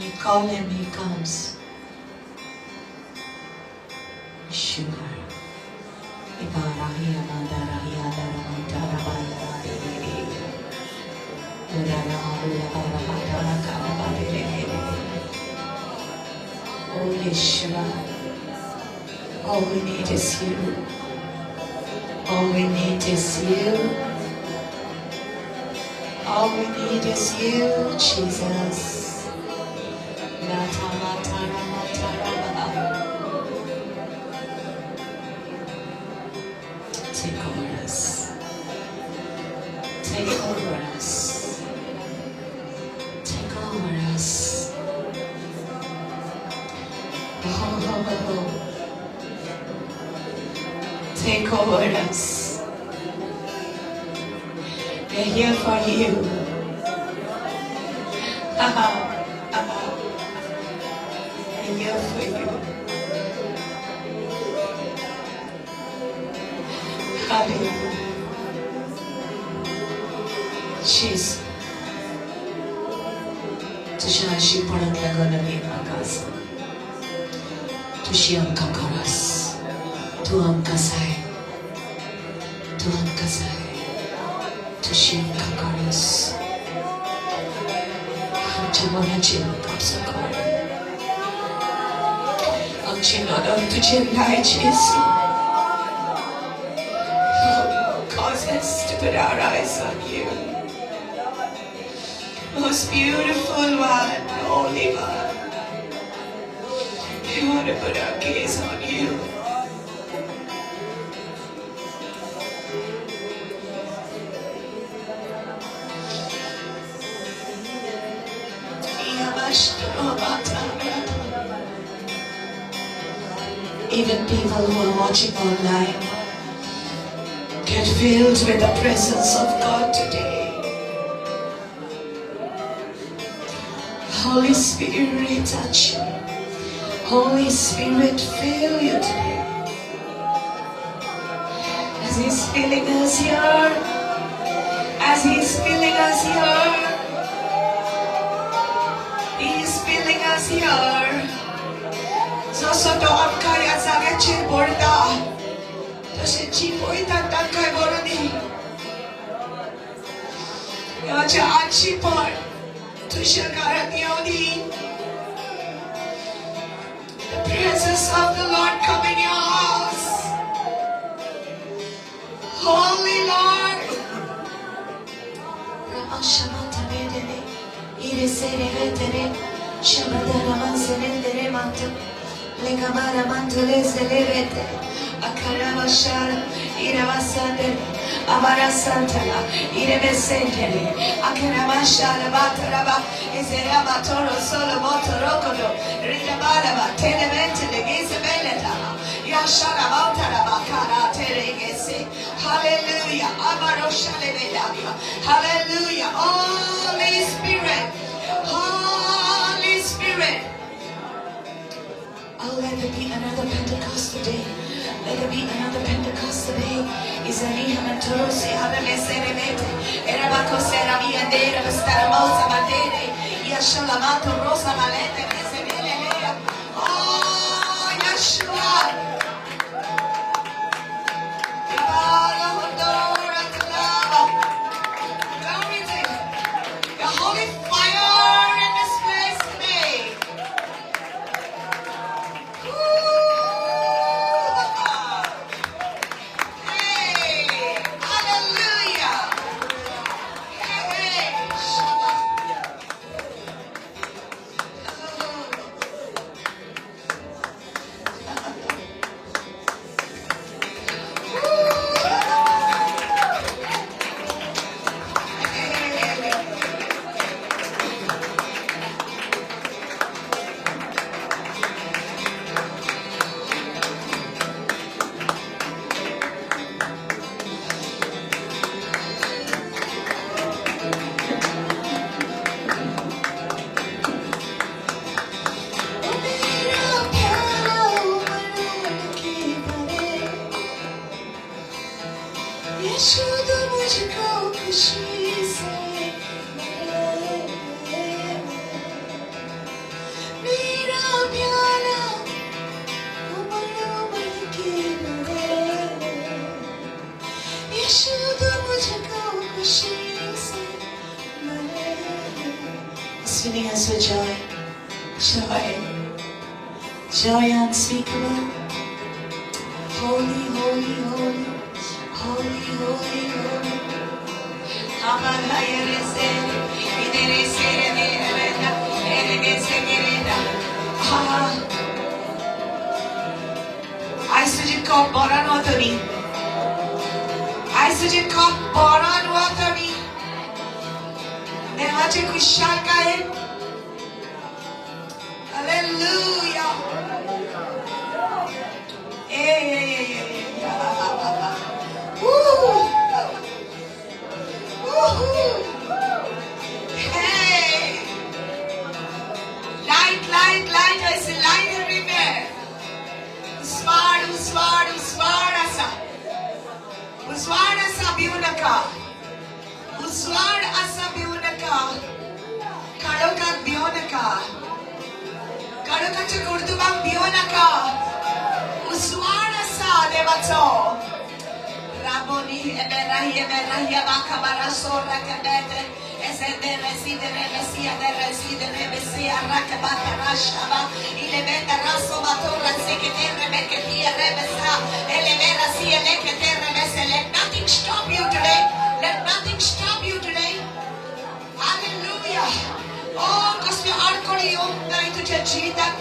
When we call Him, He comes. Yeshua. Oh Yeshua, all we need is you. All we need is you. All we need is you, Jesus. Take over us. Take over us. Take over us. Oh, take over us. We're here for you. We're here for you. Hallelujah. Jesus. तुज्या आशिपणाक लागून आमी हांगा आसा. तुजी आमकां गरज. तूं आमकां जाय. तूं आमकां जाय. तुजी आमकां गरज. आमच्या मनाचेर कब्जो कर. आमची नदर तुजेर लाय जेजू. Cause us to put our eyes on you. Most beautiful one, holy one. We want to put our gaze on you. Even people who are watching online get filled with the presence of God today. Holy Spirit, touch you. Holy Spirit, fill you today. As He's filling us here, as He's filling us here, He's filling us here. जसो तो आमकां ह्या जाग्याचेर भरता तशें जिवयता तांकां भरून देवाचें आशीपण तुज्या घरांत येवनी. The presence of the Lord come in your house. Holy Lord. Hallelujah. Hallelujah. Holy Spirit. Holy Spirit. Oh, let there be another Pentecost today. Let there be another Pentecost today. Oh, Yeshua. Glory to the holy fire in this place today. Hey, hallelujah. Hey, Shabbat. He's filling us with joy. Joy. Joy unspeakable. Holy, holy, holy. Holy, holy, holy. आयज तुजें cup boron वतली. आयज तुजें cup boron वतली. देवाचे खुशालकायेन. Hallelujah. Hey, hey, hey, hey. Woo. Woo. Hey. Light, light, light. I see light everywhere. उस्वाड, उस्वाड, उस्वाड असा. उस्वाड असा भिवू नका. उस्वाड असा भिवू नका. काळोखाक भिवू नका. काळोखाच्या कुर्तुबाक भिवू नका. उस्वाड असा देवाचो. Raboni eberahi eberahi abakabara sorra kabete esedere sidere mesia dere sidere mesia rakabata rashaba ilebeta raso batorra seketere beketia rebesa elevera si eleketere mese. Let nothing stop you today. Let nothing stop you today. Hallelujah. Oh, कसली आडखळी येवंक नाय तुझ्या जिवितात.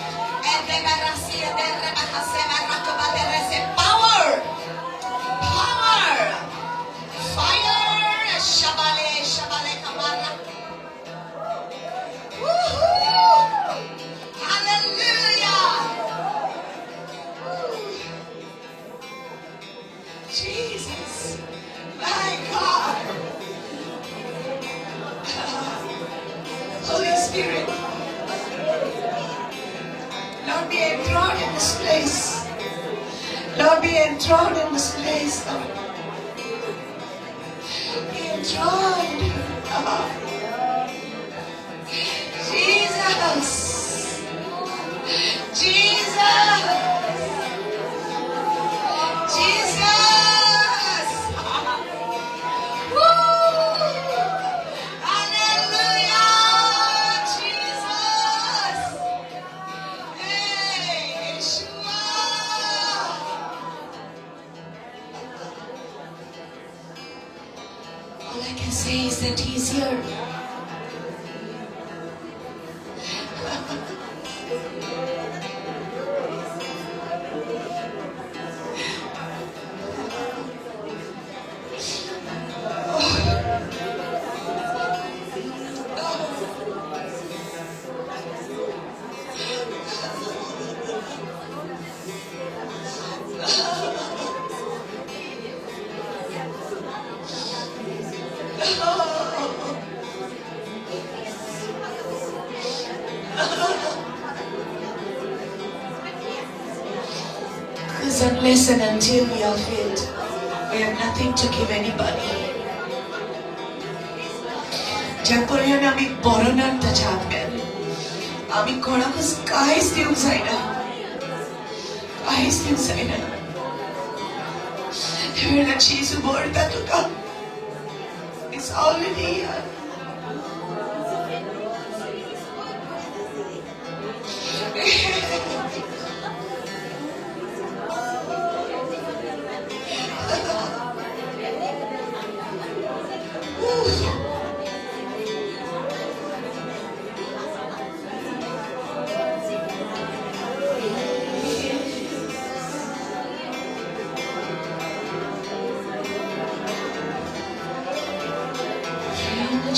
Power, power, fire, shabale, shabale, kamara. Woohoo! Hallelujah! Woo. Jesus, my God. Holy Spirit, Lord, be enthroned in this place. Lord, be enthroned in this place. Lord. Be enthroned. Oh. Jesus. Jesus. Jesus. Woo. Hallelujah. Jesus. Hey, Yeshua. All I can say is that He's here. Because unless and until we are filled, we have nothing to give anybody. ज्या पर्यंत आमी बरो ना ताच्या आत्म्यान, आमी कोणाकूच कांयच दिवंक जायना, कांयच दिवंक जायना. वेळार जेजू भरता तुका. It's already here.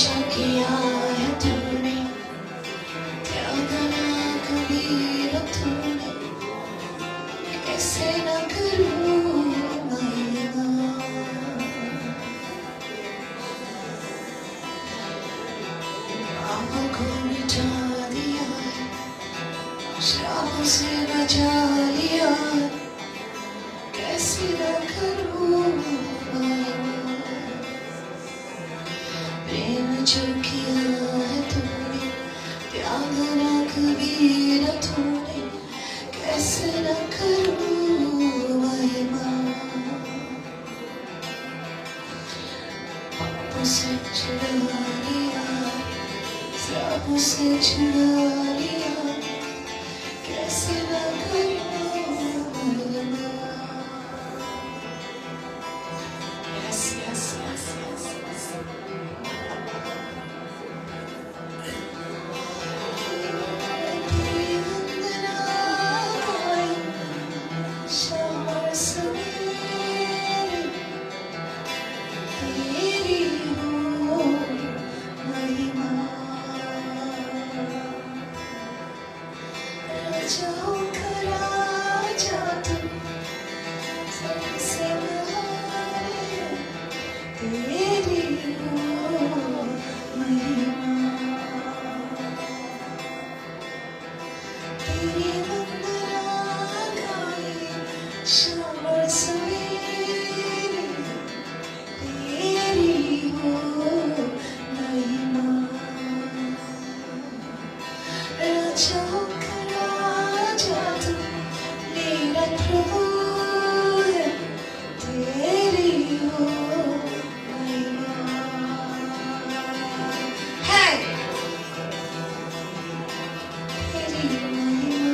जो किया है तूने, त्यागना कबीर तूने, कैसे न करूँ महिमा. पाप को मिटा दिया है, श्राप से बचा लिया, कैसे न करूँ महिमा. प्रेम जो किया है तूने, त्यागना कबीर तूने, कैसे न करूँ महिमा. पाप से छुड़ा लिया, श्राप श्रापों से छुड़ा लिया, कैसे न करूं महिमा। Yes, yes, yes, yes, yes. तेरी वंदना गाऊं शाम और सवेरे, तेरी हो महिमा। राजाओं का राजा तू सबसे महान है, तेरी हो महिमा। तेरी वंदना गाए शाम और सवेरे, तेरी हो महिमा। राजाओं का राजा तू मेरा प्रभु है, तेरी हो महिमा। Hey! तेरी महिमा,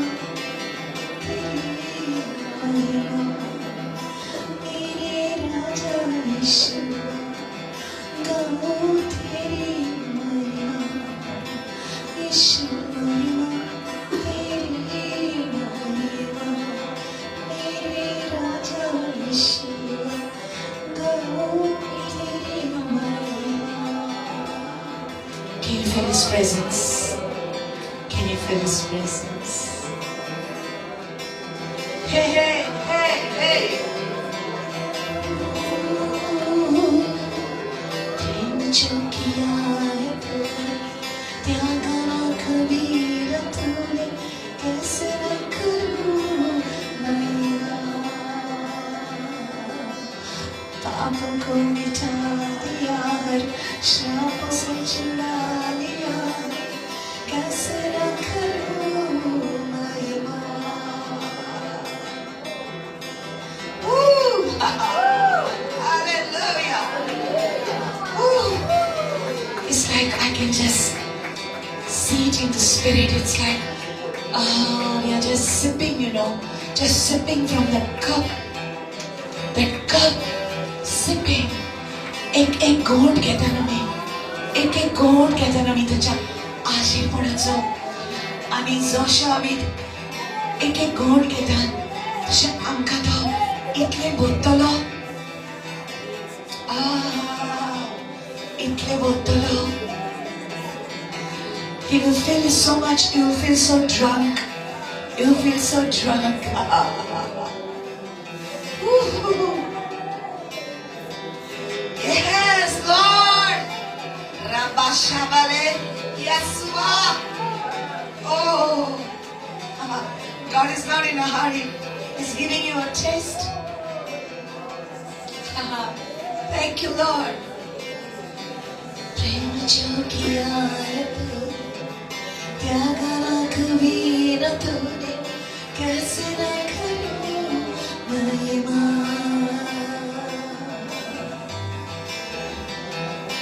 तेरी महिमा, मेरे राजा यीशु, गाऊं तेरी महिमा। यीशु महिमा, तेरी महिमा, मेरे राजा यीशु, गाऊं तेरी महिमा। Can you feel His presence? Can you feel His presence? Hey, hey, hey, hey. प्रेम जो किया है तूने, त्यागा ना कभी न तूने, कैसे न करूं महिमा। पापों को मिटा दिया, हर श्रापों से छुड़ा लिया, कैसे न करूं महिमा। Woo! Hallelujah! Woo! It's like I can just see it in the spirit. It's like, oh, we are just sipping, just sipping from the cup. That cup, sipping. एक एक घोंट घेताना आमी, एक एक घोंट घेताना आमी ताच्या आशीर्पणाचो, आनी जशें आमी एक एक घोंट घेतात तशें आमकां तो इतलें भरतलो, इतलें भरतलो. He will feel so much, you will feel so drunk. You will feel so drunk. Woo. Yes, Lord. Rabashabale, Yeshua. Oh, God is not in a hurry. He's giving you a taste. Thank you, Lord. प्रेम जो किया है तू, त्यागा ना कभी न तूने, कैसे न करूं महिमा।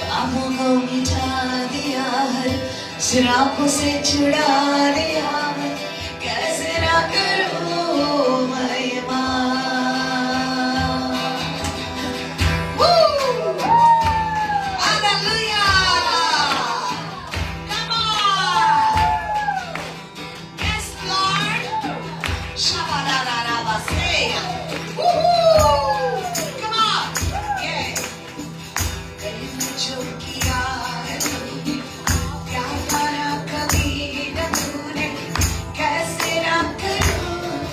पापों को मिटा दिया, हर श्रापों से छुड़ा लिया, मैं कैसे न करूं महिमा। Woo! Hallelujah! Come on! Yes, Lord! Shabba-da-da-da-ba-say. Woo! Come on! Yeah! प्रेम जो किया है तूने, त्यागा ना कभी न तूने, कैसे ना करूं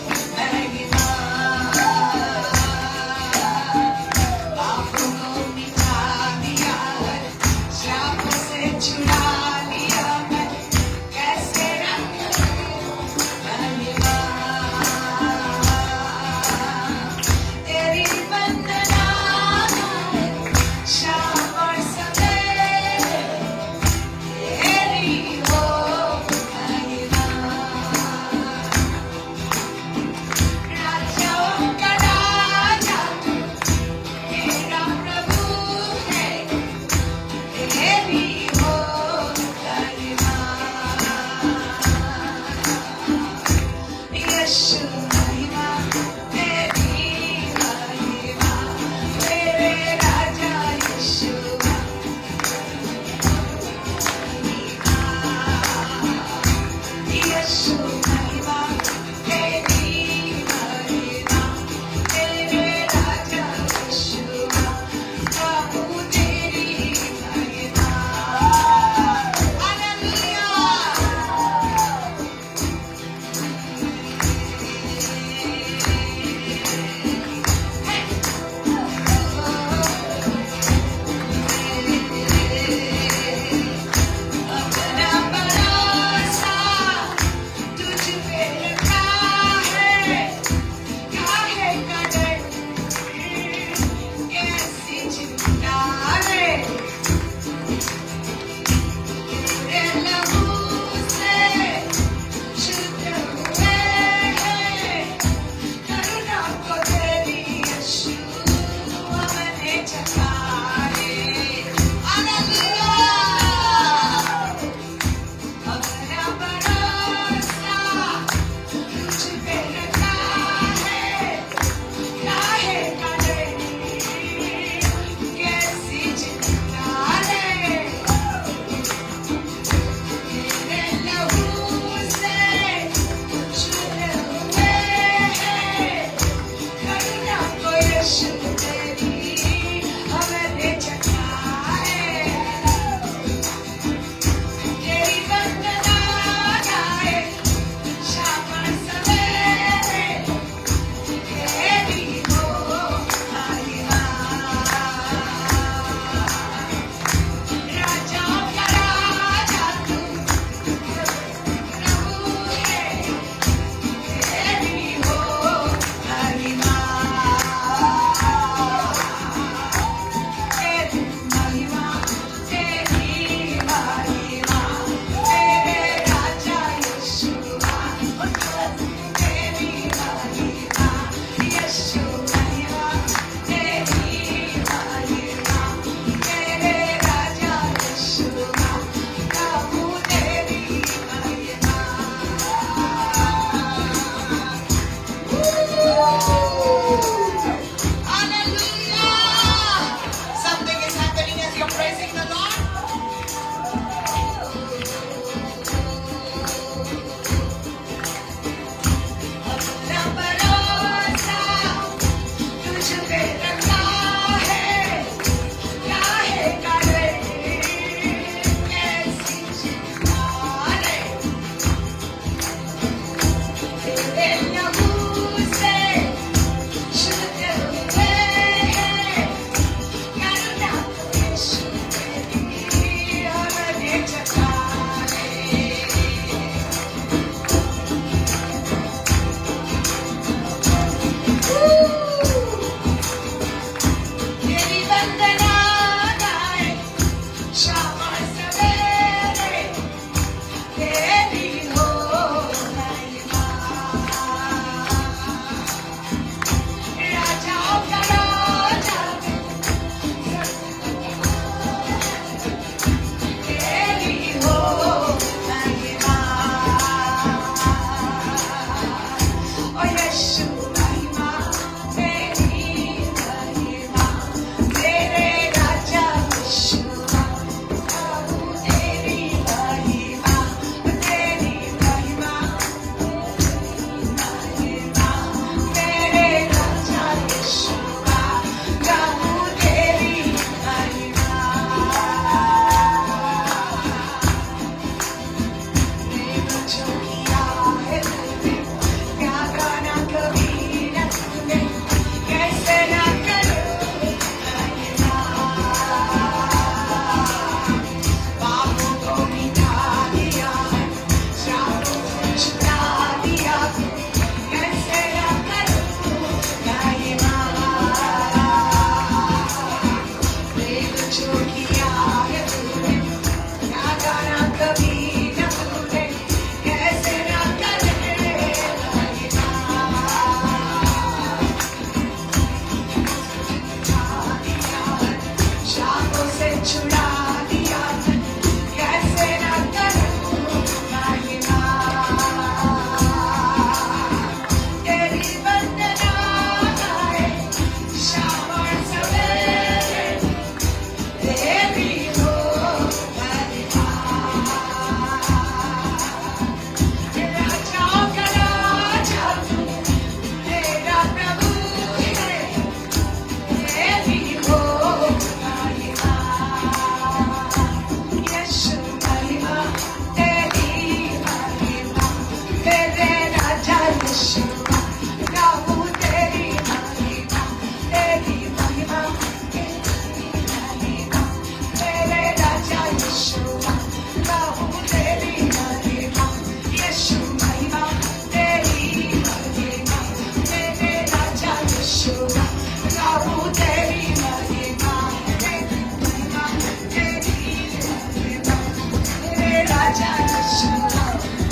राजा यीशु,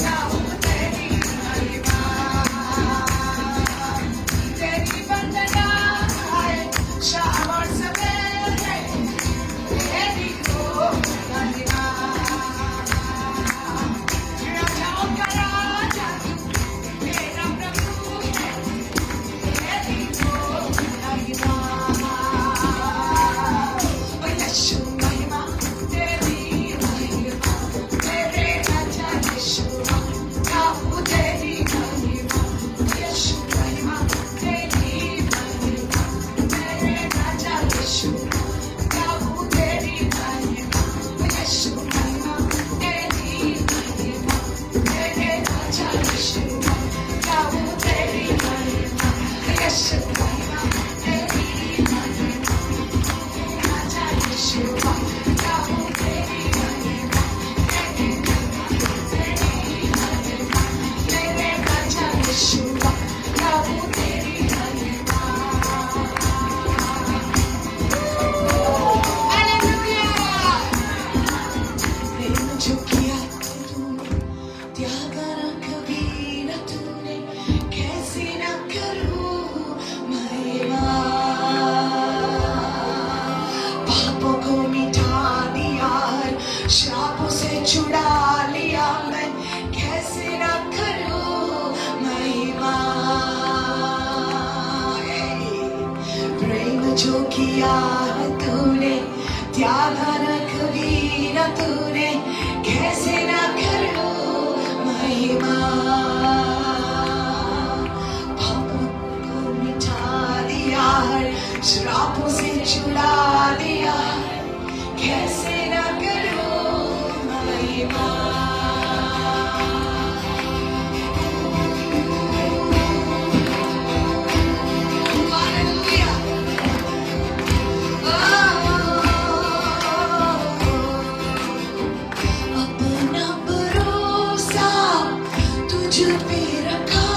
गाऊं तेरी महिमा। तेरी वंदना है शाम और सवेरे, तेरी हो महिमा। राजाओं का राजा तू मेरा प्रभु है, तेरी हो महिमा। ओ यीशु महिमा, तेरी महिमा, मेरे राजा यीशु, गाऊं तेरी महिमा। यीशु महिमा, तेरी महिमा, मेरे राजा यीशु, गाऊं तेरी महिमा। यीशु महिमा, तेरी महिमा, मेरे राजा यीशु, गाऊं तेरी महिमा। यीशु महिमा, तेरी महिमा, राजा यीशु, गाऊं तेरी महिमा। तेरी महिमा, तेरी महिमा, मेरे राजा यीशु, गाऊं तेरी महिमा। हालेलुया। प्रेम जो किया तूने, त्याग न कभी न तूने, कैसे न करूं महिमा। पापों को मिटा दिया, श्रापों से छुड़ा लिया, मैं कैसे न करूं महिमा। प्रेम जो किया है तूने, त्याग न कभी न तूने, कैसे न करूं महिमा। पापों को मिटा दिया, श्रापों से छुड़ा दिया, कैसे न करूं महिमा। हालेलुया। अपना भरोसा तुझ पे रखा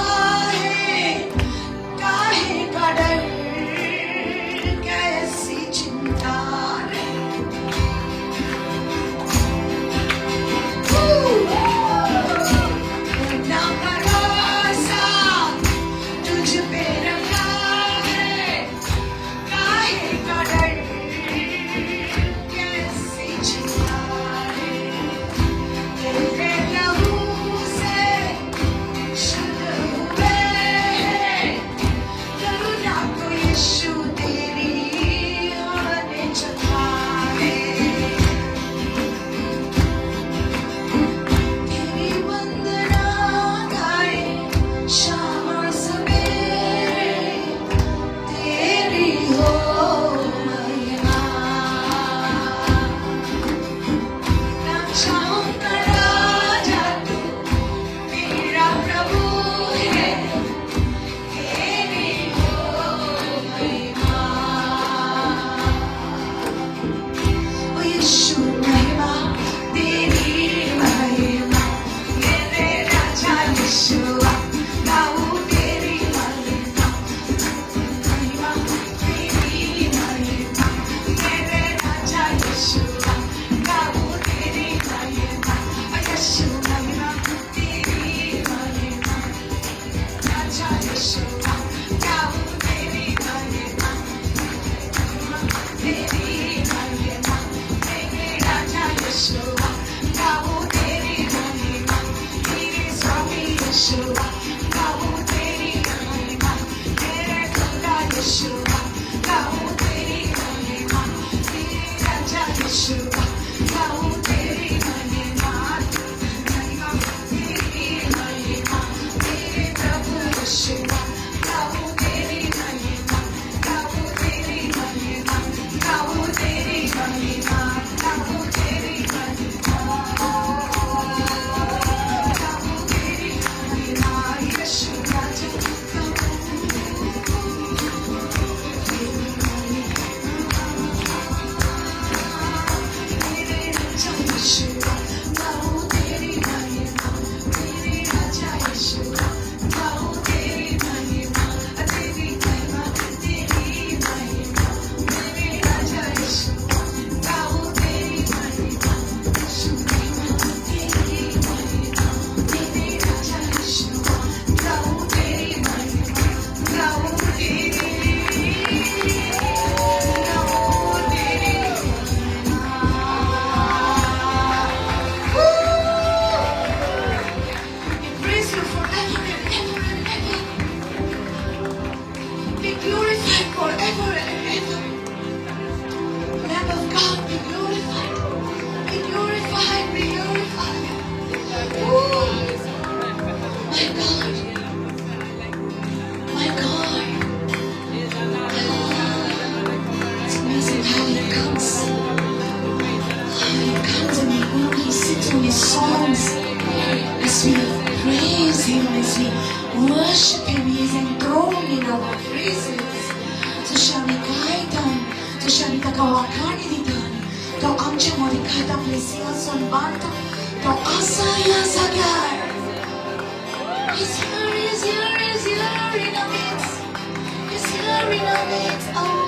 है, काहे का डर, कैसी चिंता रे। tongues. As we praise Him, as we worship Him, He is enthroned in our praises. जशें आमी गायता, जशें आमी ताका वाखाणी दिता, तो आमचे मदीं खात आपलें सिंहासन बांदता, तो आसा ह्या जाग्यार. He's here, He's here, He's here in our midst. He's here in our midst. Oh,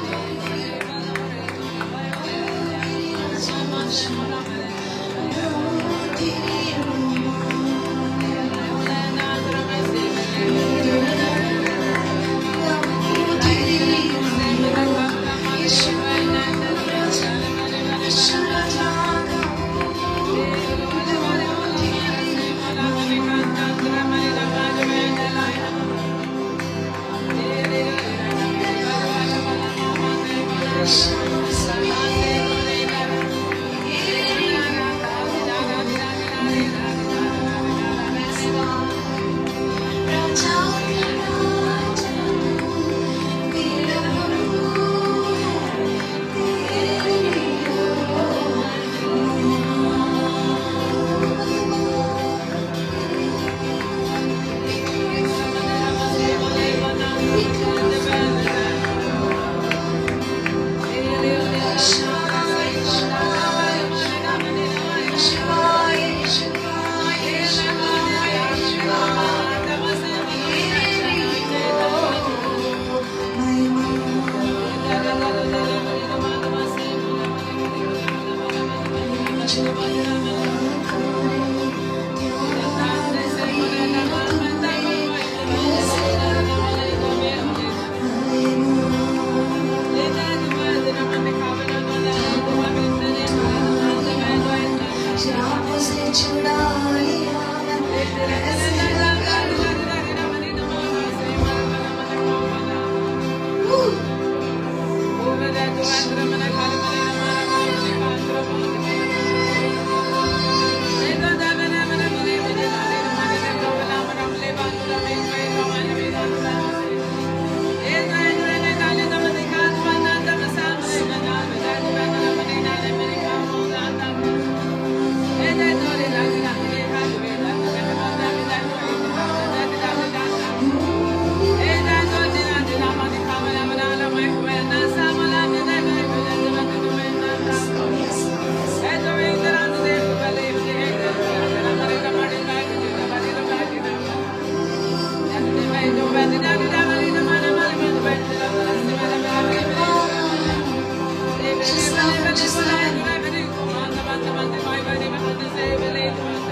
Just love him, just love him.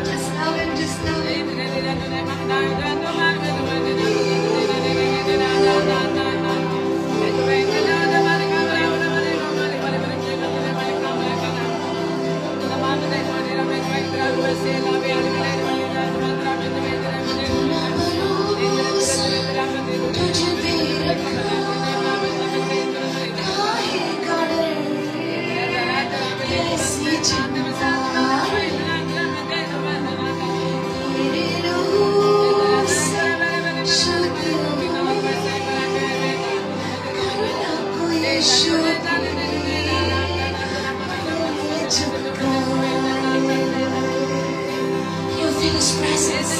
Just love him, just love him. अपना भरोसा तुझ पे रखा, काहे का डर, कैसी चिंता, तेरे लहू से शुद्ध हुए, करुणा को यीशु ने चुकाए। You feel His presence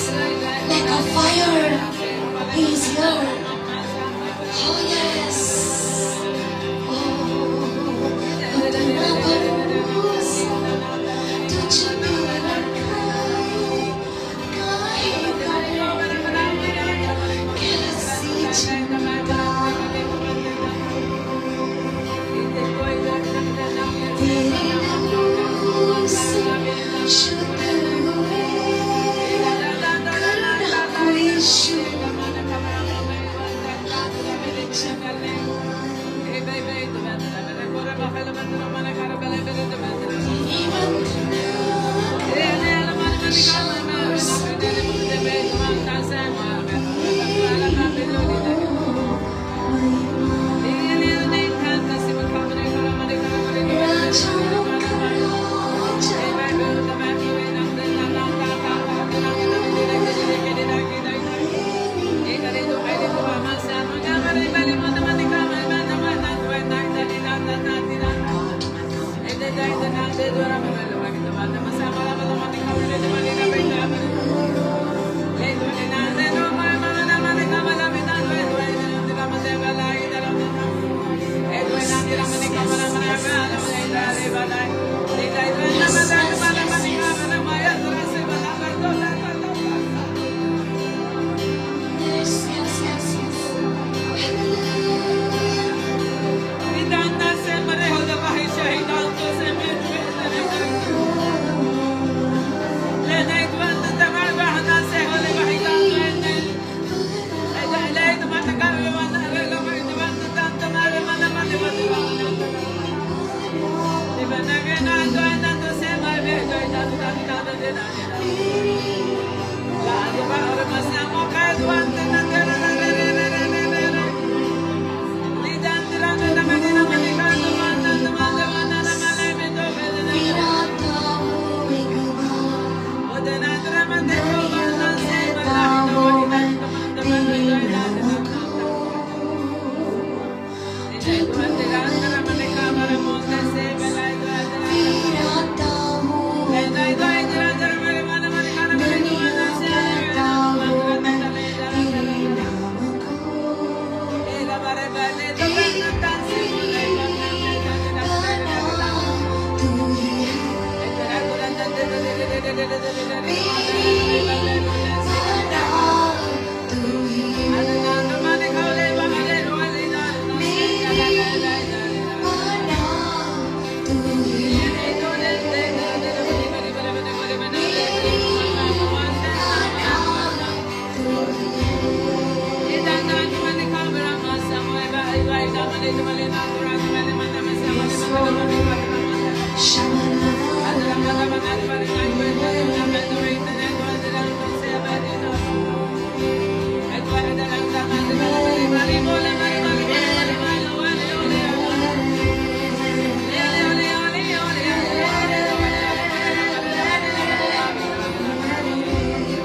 like a fire. He is here. Oh yes. Oh, अपना भरोसा तुझ पे रखा है, काहे का डर, कैसी चिंता, तेरे लहू से शुद्ध हुए, करुणा को यीशु अपने चुकाए। तेरी वंदना फिर आता हूँ एक बार, दुनिया कहता हूँ मैं तेरे नाम को। प्रभु मैं तेरे पास फिर आता हूँ एक बार, दुनिया कहता हूँ मैं तेरे नाम को। तेरी पनाह तू ही है, मेरी पनाह तू ही है, मेरी पनाह तू ही है, मेरी पनाह तू ही है। Yes, Lord. मेरी पनाह तू ही है, मेरी पनाह तू ही है, मेरी पनाह तू ही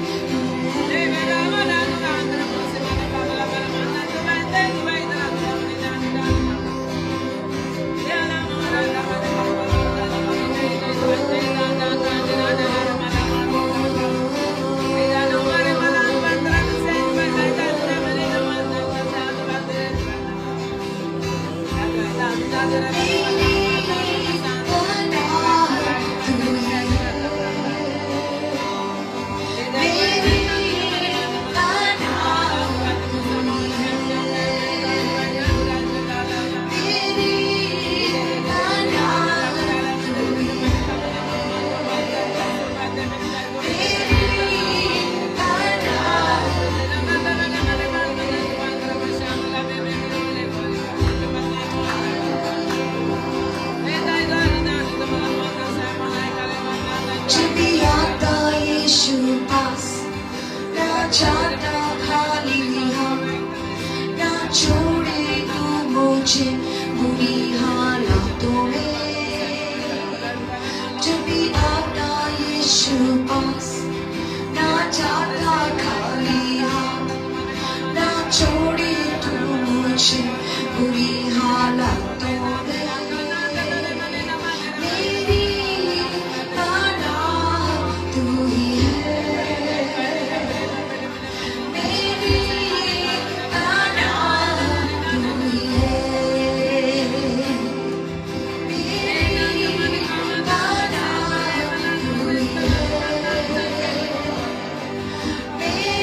है, मेरी पनाह तू ही है। जब भी आता यीशु पास, ना जाता खाली हाथ, ना छोड़े तू मुझे बुरी हालातों में। जब भी आता यीशु पास, ना जाता खाली हाथ, ना छोड़े तू मुझे बुरी हालातों में। मेरी पनाह तू ही है, मेरी पनाह तू ही है, मेरी पनाह तू ही है, मेरी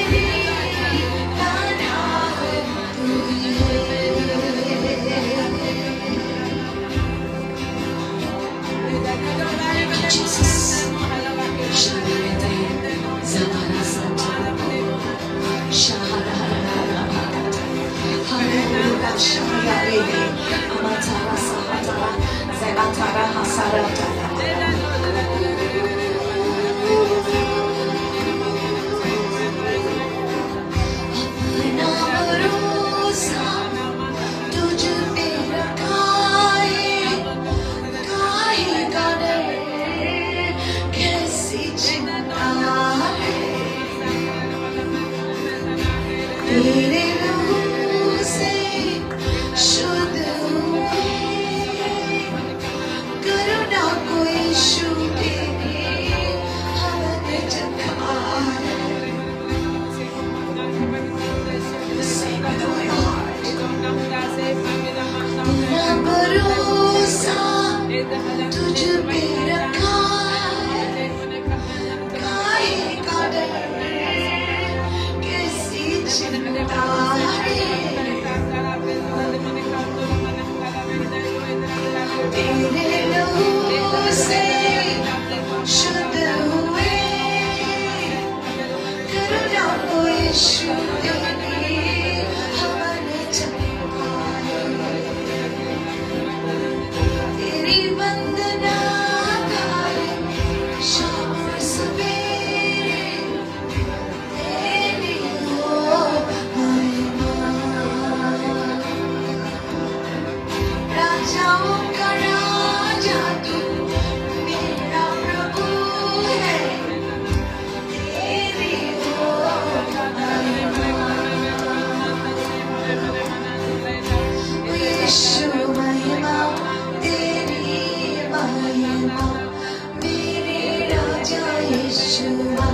यीशुआ,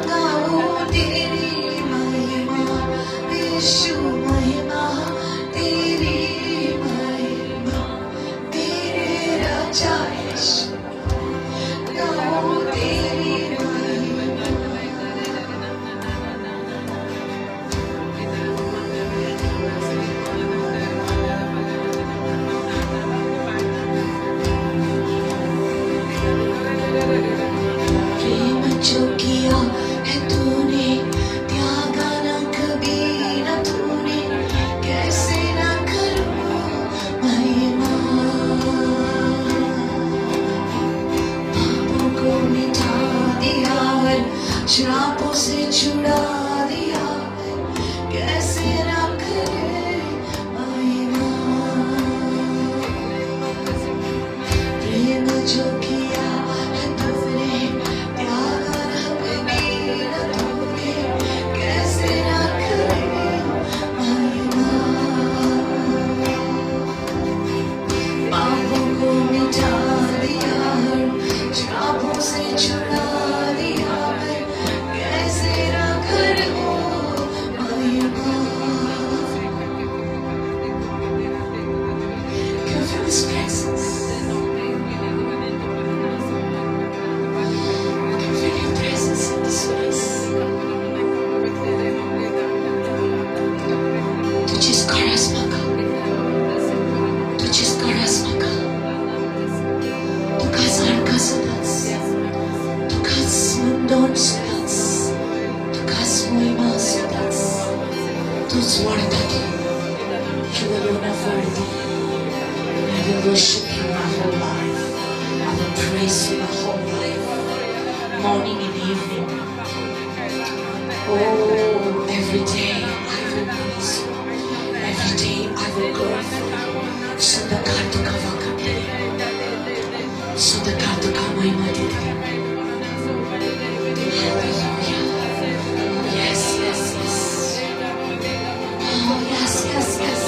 गाऊं तेरी महिमा, यीशु महिमा, तेरी महिमा, तेरे राजा यीशु, गाऊं तेरी महिमा। प्रेम जो किया है तूने, त्यागा ना कभी ना तूने, कैसे ना करूं महिमा। पापों को मिटा दिया, हर श्रापों से छुड़ा दिया, कैसे ना करे महिमा। प्रेम जो किया है तूने, त्यागा ना कभी ना तूने, कैसे ना करे महिमा। पापों को मिटा दिया, हर श्रापों से छुड़ा दिया, मैं कैसे ना करूं महिमा। Can you feel His presence? I can feel Your presence in this place. तुझीच गरज म्हाका, तुझीच गरज म्हाका, तुकाच आडका सदांच, तुकाच मुंडोन सदांच, तुकाच महिमा सदांच, तूच वाडटा तूं. You alone are worthy. I will worship You my whole life. I will praise You my whole life, morning and evening. Oh, every day I will praise You. Every day I will glorify You. सदाकाळ तुका वाखाणटले, सदाकाळ तुका महिमा दितले. Hallelujah. Yes, yes, yes. Oh, yes, yes, yes.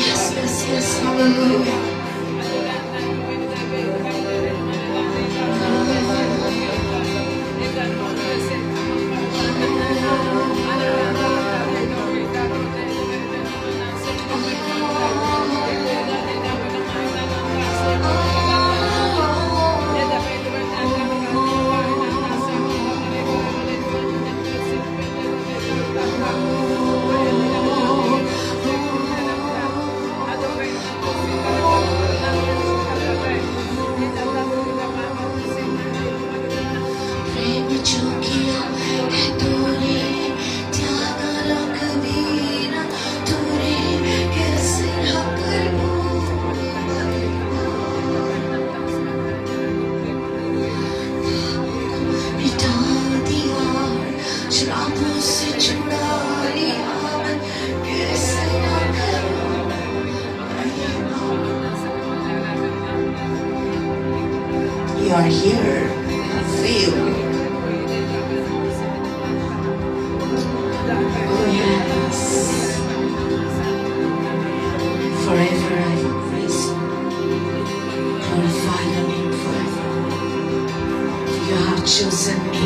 Yes, yes, yes. Hallelujah. प्रेम जो किया है तूने, त्यागा ना कभी ना तूने, कैसे ना करूं महिमा। मिटा दिया, श्रापों से छुड़ा लिया, मैं कैसे ना करूं महिमा। You are here. Feel. Oh yes. Forever I will praise You. Glorify Your name forever. For You have chosen me.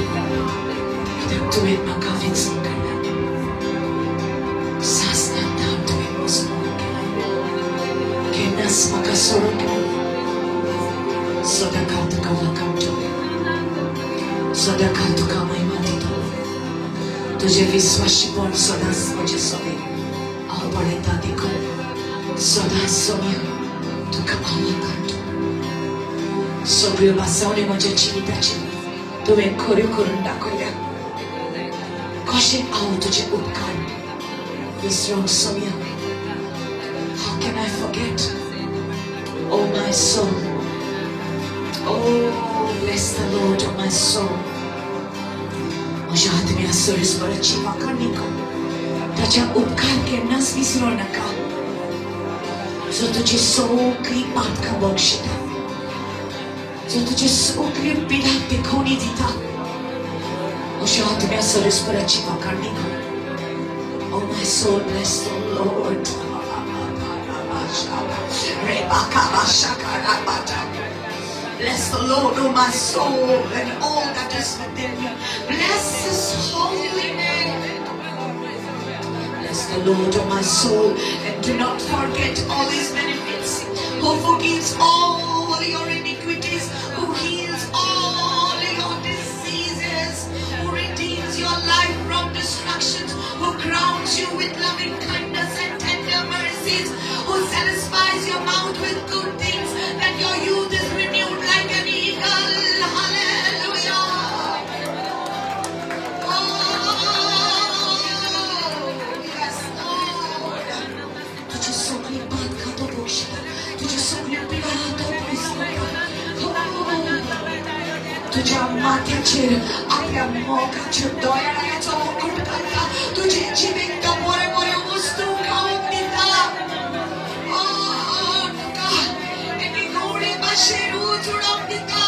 कित्याक तुवें म्हाका वेंचून काडला. सासणाक तुवें मोजून केला. केन्नाच म्हाका सोडूंक ना. सदांकाळ तुका वाखाणटलो, सदांकाळ तुका महिमा दितलो. तुजें विस्वाशीपण सदांच म्हजे सोबेर हांव पळयता, देखून सदांच सोम्या तुका हांव वाखाणटलो. सगळ्यो भासावण्यो म्हज्या जिविताचेर तुवें खऱ्यो करून दाखयल्या. कशें हांव तुजे उपकार विसरोंक Saumya? How can I forget? Oh my soul. Oh, bless the Lord, oh my soul. म्हज्या आत्म्या सर्वेस्पराची वाखाणणी कर. ताच्या उपकार केन्नाच विसरो नाका, जो तुजी सगळी पातकां बक्षिता, जो तुजी सगळी पिडा पिकोवणी दिता. म्हज्या आत्म्या सर्वेस्पराची वाखाणणी कर. Oh my soul, bless the Lord. Bless the Lord, O my soul, and all that is within me. Bless his holy name. Bless the Lord, O my soul, and do not forget all his benefits, who forgives all your iniquities, who heals all your diseases, who redeems your life from destruction, who crowns you with loving kindness and tender mercies, who satisfies your mouth with good things, that your youth is renewed like an eagle. Hallelujah. Oh, yes, Lord. तुझी सगळी पातकां तो बक्षता, तुजी सगळी पिडा तो पयस करता. तुझ्या माथ्याचेर आपल्या मोगाचेर दयाळाचो मुकुट घालता. तुजे जिबेक तो बरे बरे वस्तू खावंक दिता. तुका एके गोडे भाशेन ऊंच उडोवंक दिता.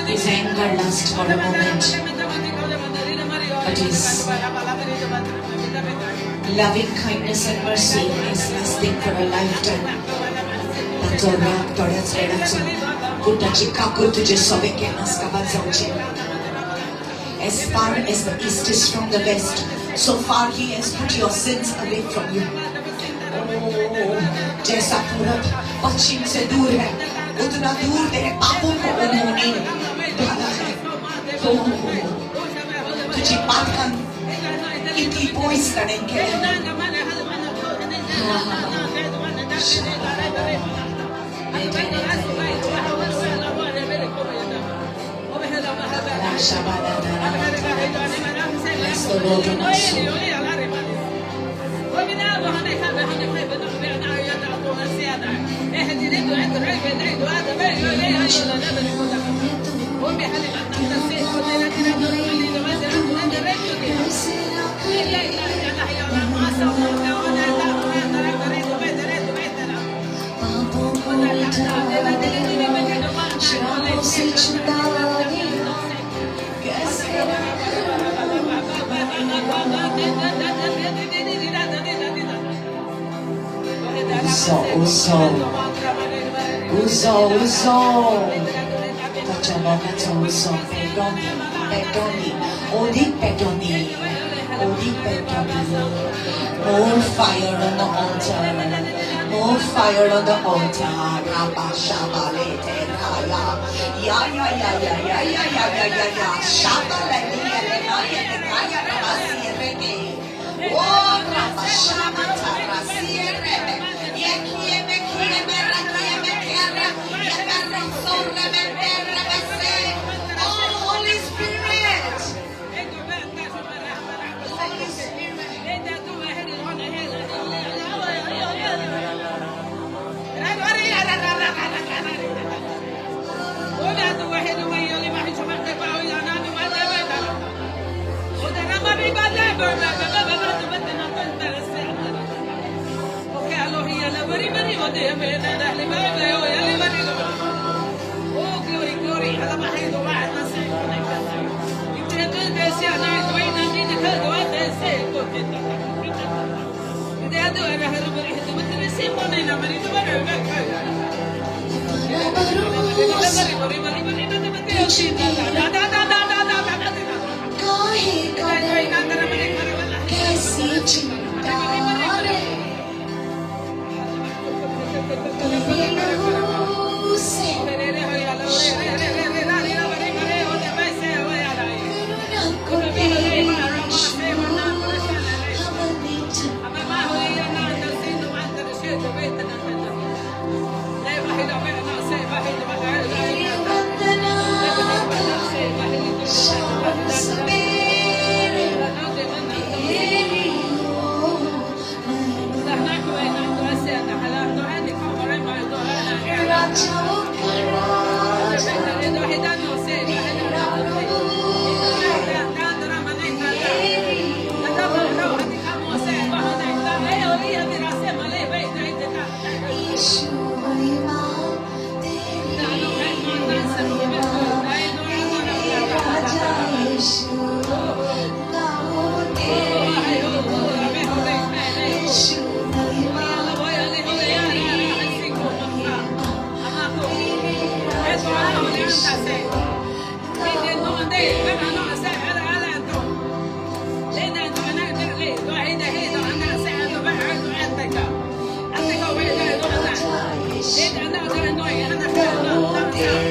His anger lasts for a moment, but his loving kindness and mercy is lasting for a lifetime. ताचो राग थोड्याच वेळाचो, पूण ताची काकूट तुजे सोबे केन्नाच काबार जावची. As far as the east is from the west, so far he has put your sins away from you. Oh, जैसा पूरब पश्चिम से दूर है, उतना दूर तेरे पापों को उन्होंने डाला है. Oh, तुझी पातकां कितली पयस ताणें केल्या. Bless the Lord, O my soul. पापों को मिटा दे, श्रापों से छुड़ा दे, कैसे ना करूं. उजो उजो उजो उजो ताच्या मोगाचो उजो पेटोनी पेटोनी ओदीक पेटोनी ओदीक पेटोनी. More fire on the altar, more fire on the altar. Rabba shabalete raya. Ya ya ya ya ya ya ya ya ya ya. Shabalete ya ya ya ya reke. Oh rabba shamata rasiere. Ye kieme kieme rakieme kere. Ye perro sorre menterre bese. Oh Holy Spirit. Holy Spirit. काहे कदर कैसी चिंता रे, तेरे लहू से करुणा को तेरी छू हम तेरी वंदना का शाम सवेरे तेरी हो महिमा। राजाओं का राजा मेरा प्रभु तेरी हो महिमा। यीशु महिमा तेरी महिमा, मेरे राजा यीशु गाओ तेरी महिमा। यीशु महिमा तेरी महिमा, मेरे राजा यीशु गाओ तेरी। मेरे राजा यीशु गाओ तेरी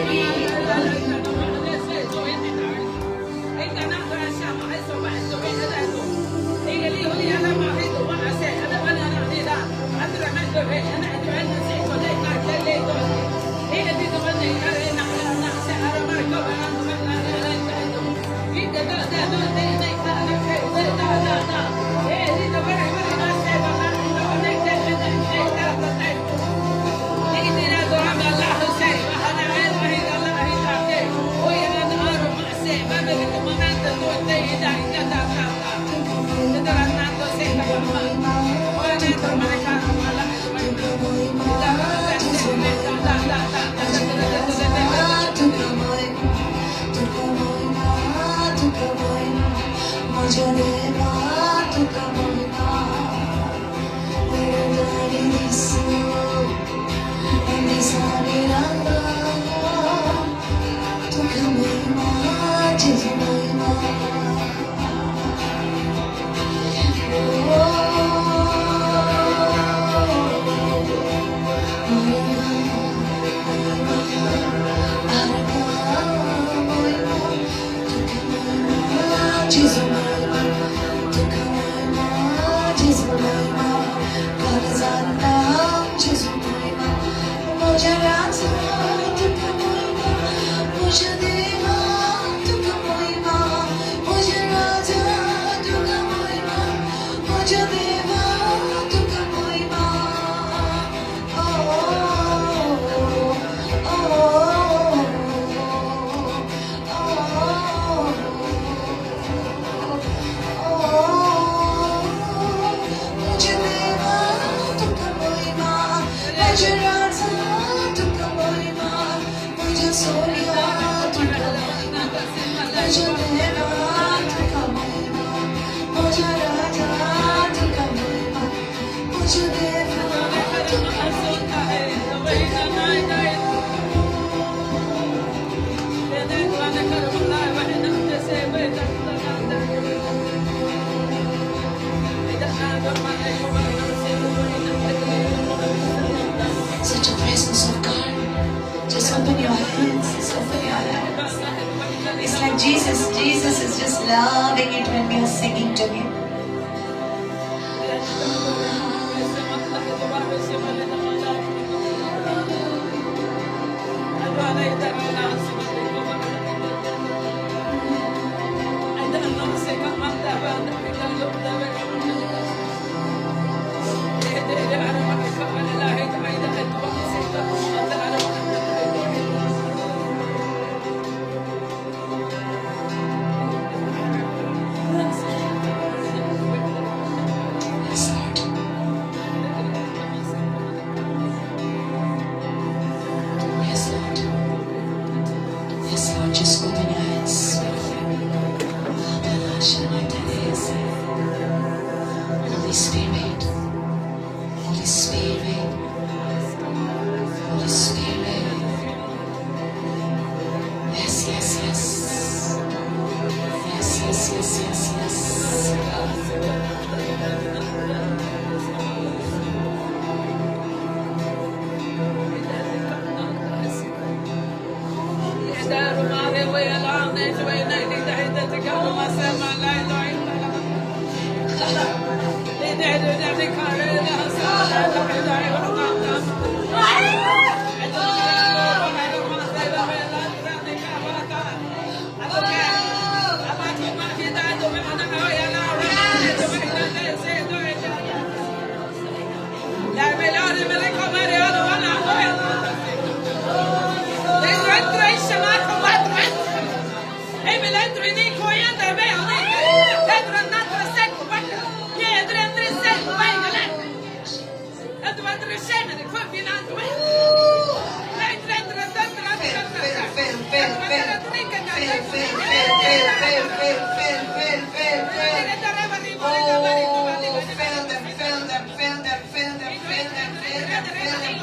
महिमा। Such a presence of God. Just open your hands. Just open your hands. It's like Jesus. Jesus is just loving it when we are singing to Him. Yes, Lord. Yes, Lord. Yes, Lord. Just open your hands. Holy Spirit. Holy Spirit. Holy Spirit. Yes, yes, yes. Yes, yes, yes, yes, yes. Fill, fill, fill, fill, fill, fill, fill, fill, fill, fill, fill, fill, fill. Oh, fill them, fill them, fill them, fill them, fill them, fill them, fill them.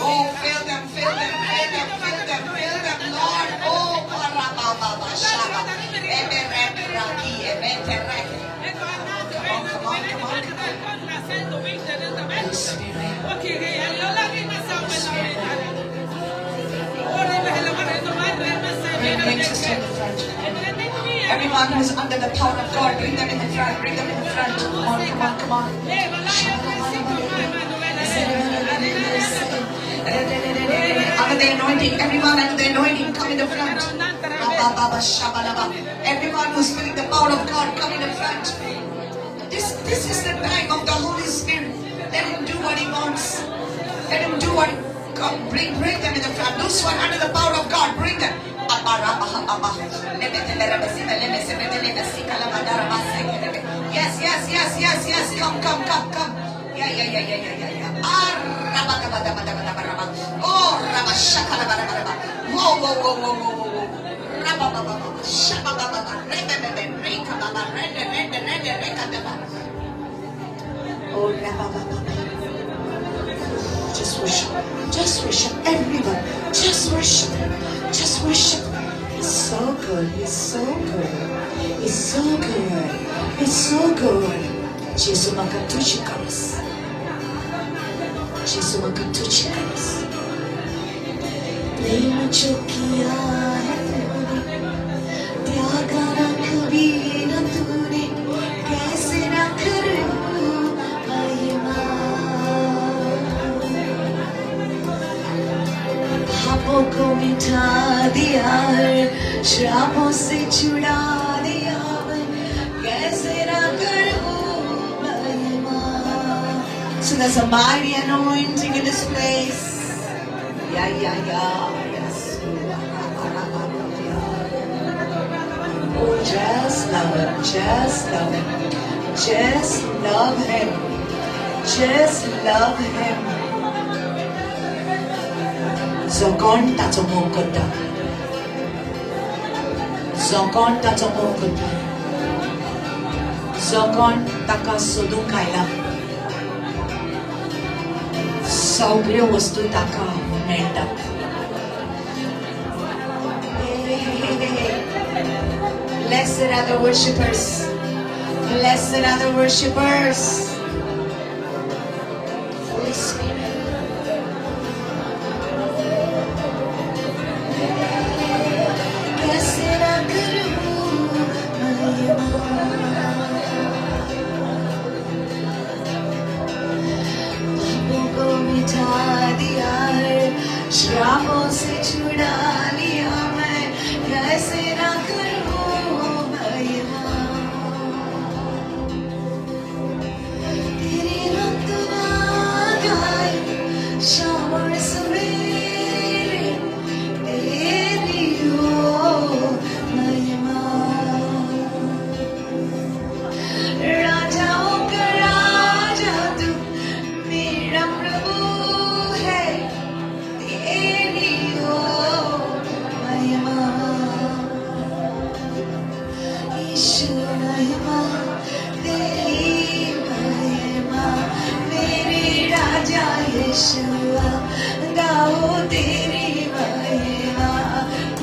Oh, fill them, fill them, fill them, fill them, fill them, Lord. Oh, parababa, shaba. Eberebraki, ebetereke. Come on, come on, come on, come on. Holy Spirit. Bring angels to the front. Everyone who's under the power of God, bring them in the front. Bring them in the front. Come on, come on, come on. Under the anointing, everyone under the anointing, come in the front. Everyone who's feeling the power of God, come in the front. This is the time of the Holy Spirit. Let Him do what He wants. Let Him do what. Bring them in the front. Those who are under the power of God, bring them. Yes, yes, yes, yes, yes. Come, come, come, come. Yeah, yeah, yeah, yeah, yeah, yeah, yeah. Oh, whoa, whoa, whoa, whoa, whoa, whoa. Oh, just worship. Just worship. Everyone. Just worship. Just worship. He's so good. He's so good. He's so good. He's so good. Jesu म्हाका तुजी गरज. Jesu म्हाका तुजी गरज. प्रेम जो किया है तूने, त्यागा ना कभी न तूने, कैसे ना करूं महिमा. पापों को मिटा दिया है, श्रापों से छुड़ा दिया मैं, कैसे ना करूं महिमा. So there's a mighty anointing in this place. Yeah, yeah, yeah. Yes. Oh, just love him. Just love him. Just love him. Just love him. जो कोण ताचो मोग करता, जो कोण ताचो मोग करता, जो कोण ताका सोदूंक आयला, सगळ्यो वस्तू ताका मेळटा. Blessed are the worshippers. Blessed are the worshippers. Holy Spirit. कैसे ना करूं महिमा. पापों को मिटा दिया है, श्रापों से छुड़ा लिया मैं, कैसे ना करूं महिमा. तेरी वंदना गाए शाम और सवेरे, तेरी हो महिमा. राजाओं का राजा तू मेरा प्रभु है, तेरी हो महिमा. यीशु महिमा, तेरी महिमा, मेरे राजा यीशुआ, गाओ तेरी महिमा. ओ,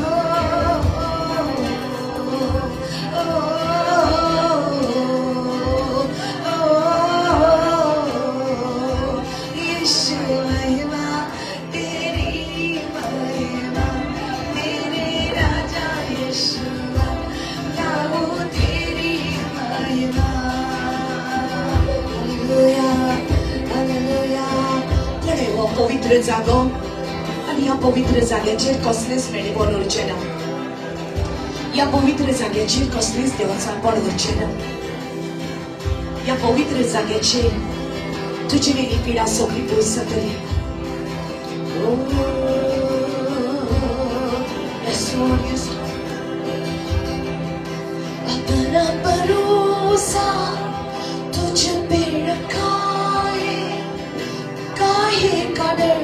ओ, ओ, ओ, यीशु महिमा, तेरी महिमा, मेरे राजा यीशुआ, गाओ तेरी महिमा. Hallelujah, hallelujah. कोण हो पवित्र जागो आनी ह्या पवित्र जाग्याचेर कसलेंच मेणेपण उरचें ना. ह्या पवित्र जाग्याचेर कसलेंच देवचारपण उरचें ना. ह्या पवित्र जाग्याचेर तुजी वेगळी पिडा सगळी पयस जातली. Oh, yes, Lord, yes, Lord. अपना भरोसा तुझ पे रखा है, काहे का डर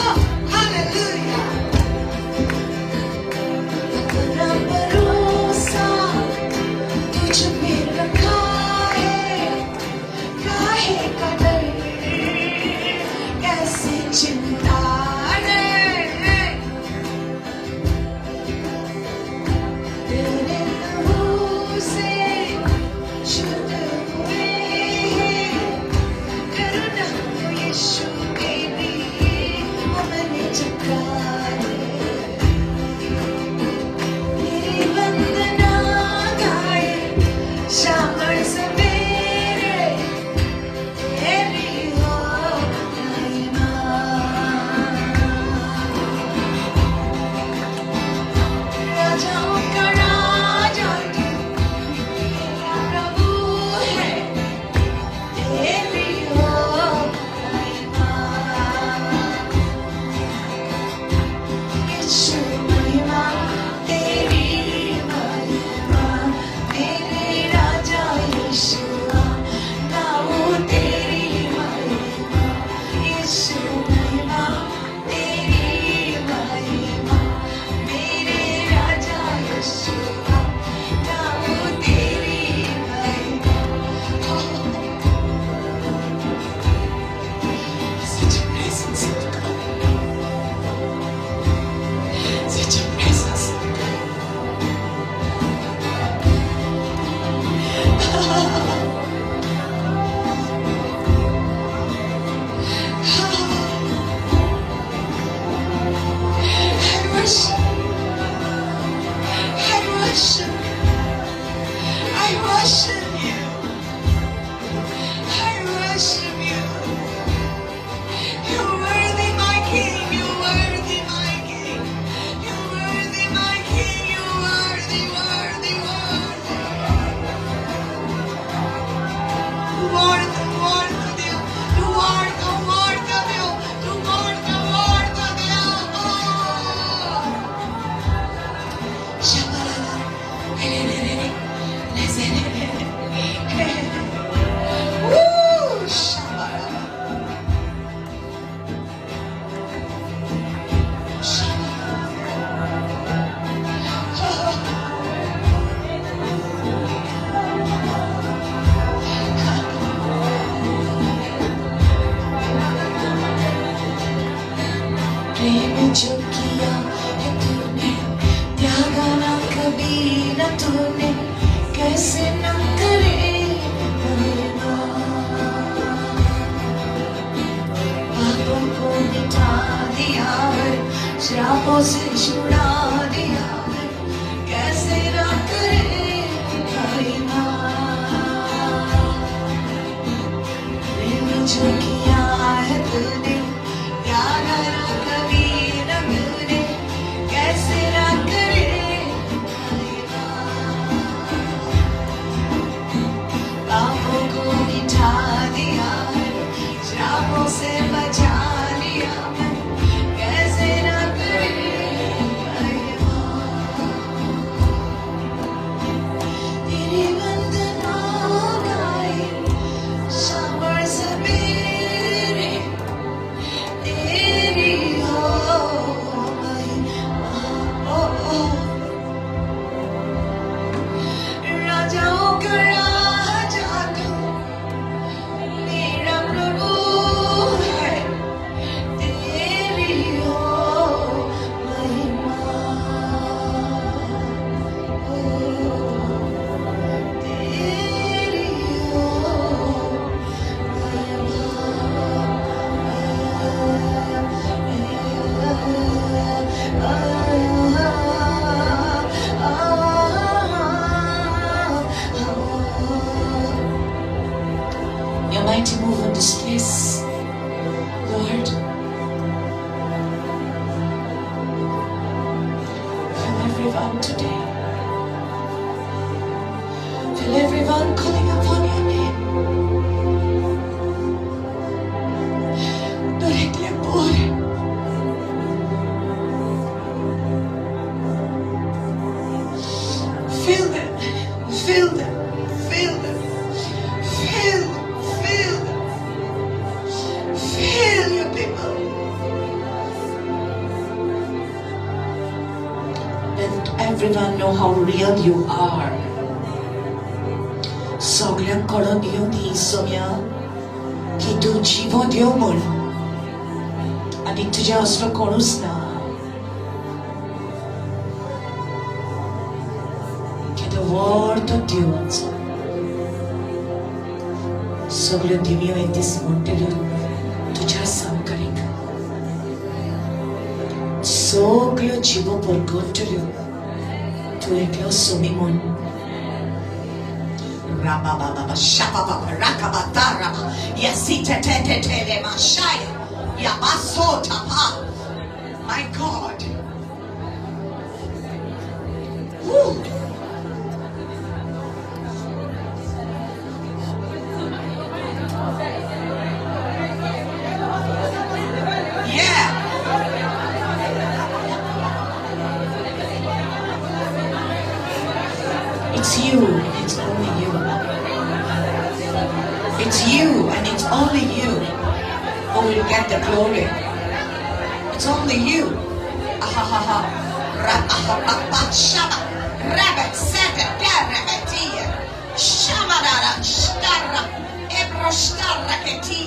Oh, hallelujah. अपना भरोसा तुझ में रखा है, काहे का डर, कैसी चिंता रे। तेरे लहू से शुद्ध हुए हैं, करुणा हो यीशु तेरी हमने चखा है। तेरी वंदना गाए शाम और सवेरे, तेरी हो महिमा। राजाओं का राजा तू मेरा प्रभु है, तेरी हो महिमा। यीशु महिमा तेरी महिमा, मेरे राजा यीशुआ गाऊं तेरी महिमा। यीशु महिमा तेरी महिमा, मेरे राजा यीशुआ गाऊं तेरी महिमा। Such a presence of God, such a presence of God. I worship, I worship, I worship you. I worship you. You're worthy, my King. You're worthy, my King. You're worthy, my King. You're worthy, worthy, worthy. Guarda, guarda, Dio. Guarda, guarda, Dio. Guarda, guarda, Dio. Oh. Shabalala. Woo! Shabalala. Shabalala. प्रेम जो किया है तूने, त्यागा ना कभी न तूने, कैसे न करे महिमा। पापों को मिटा दिया है, श्रापों से छुड़ा दिया है, कैसे न करे महिमा। प्रेम जो किया है तूने, त्यागा ना कभी न तूने, कैसे न करे महिमा। पापों को मिटा दिया है, श्रापों से बचा लिया है, कैसे न करे महिमा। तेरी वंदना गाए शाम और सवेरे, तेरी हो महिमा। ओ, ओ, राजाओं का राजा तू मेरा प्रभु है, तेरी हो महिमा। ओ, तेरी हो महिमा। Your mighty move in this place, Lord. Fill everyone today. Fill everyone calling upon your name. Directly pour. Fill them, fill them, fill them, fill them, fill them, fill your people. everyone know how real you are. सगळ्यांक कळोन दिवं दी सोम्या की तूं जिवो देव म्हूण आनी तुज्या असलो कोणूच ना. केदो व्हड तो देव आमचो. सगळ्यो दिवयो एक दीस म्हणटल्यो तुज्या सामकारीक, सगळ्यो जिवो परगटल्यो तूं एकलो सोमी म्हूण. Rabababa shababa rakabataraba yasite te te te le mashaya yabasota pa. My God. Woo. Yeah. It's you and it's only you. It's you and it's only you who will get the glory. It's only you. Ahahaha. Rapaha shama. Rabbit sete derebetie. Shamadara starra. Ebro starra ketie.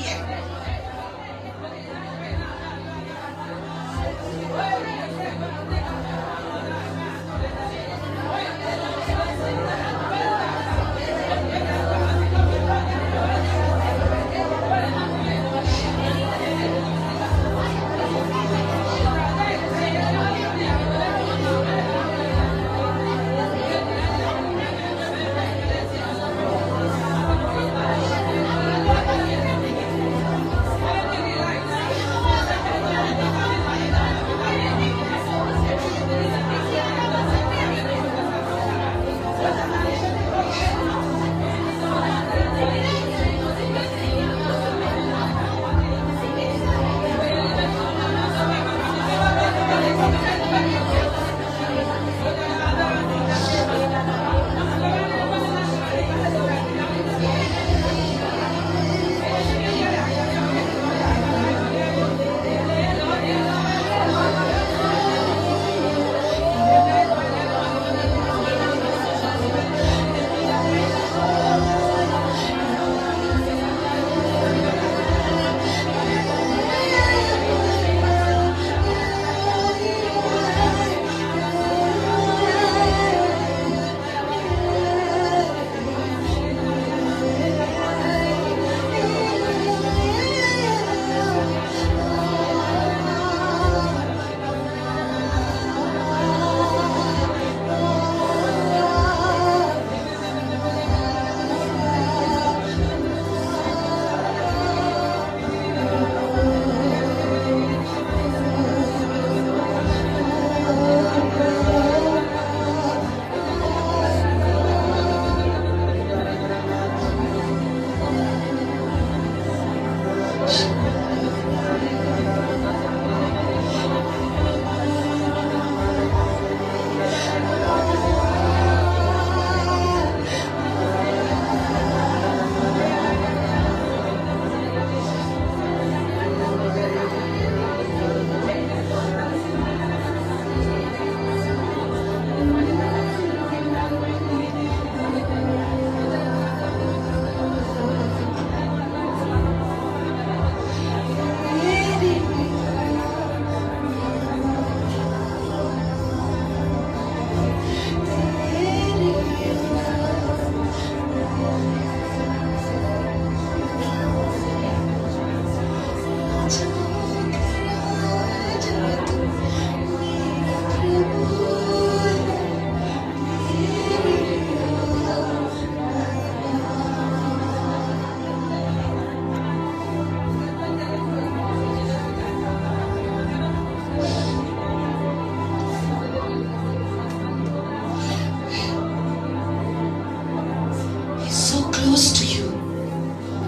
Close to you.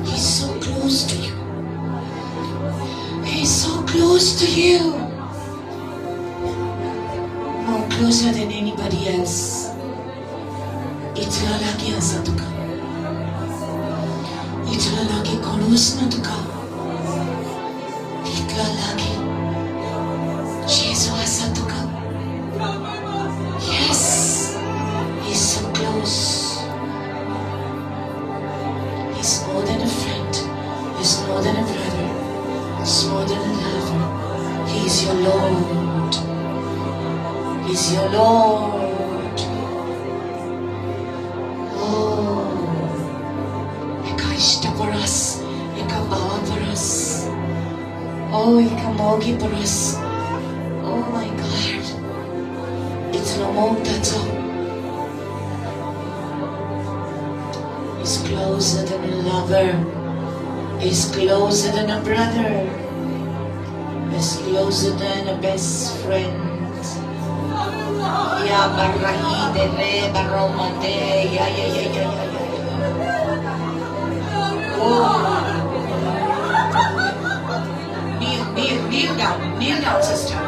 He's so close to you. He's so close to you. More closer than anybody else. इतलो लागीं आसा तुका. इतलो लागीं कोणूच ना तुका. इतलो लागीं जेजू आसा तुका. Yes. the Lord. He's your Lord. Oh, एका इश्टा परस, एका भावा परस, oh, एका मोगी परस. Oh my God, इतलो मोग ताचो. He's closer than a lover. He's closer than a brother. He's closer than a best friend. Ya barahi de re baromande. Ya ya ya ya ya ya. Oh. Kneel, kneel, kneel down. Kneel down, sister.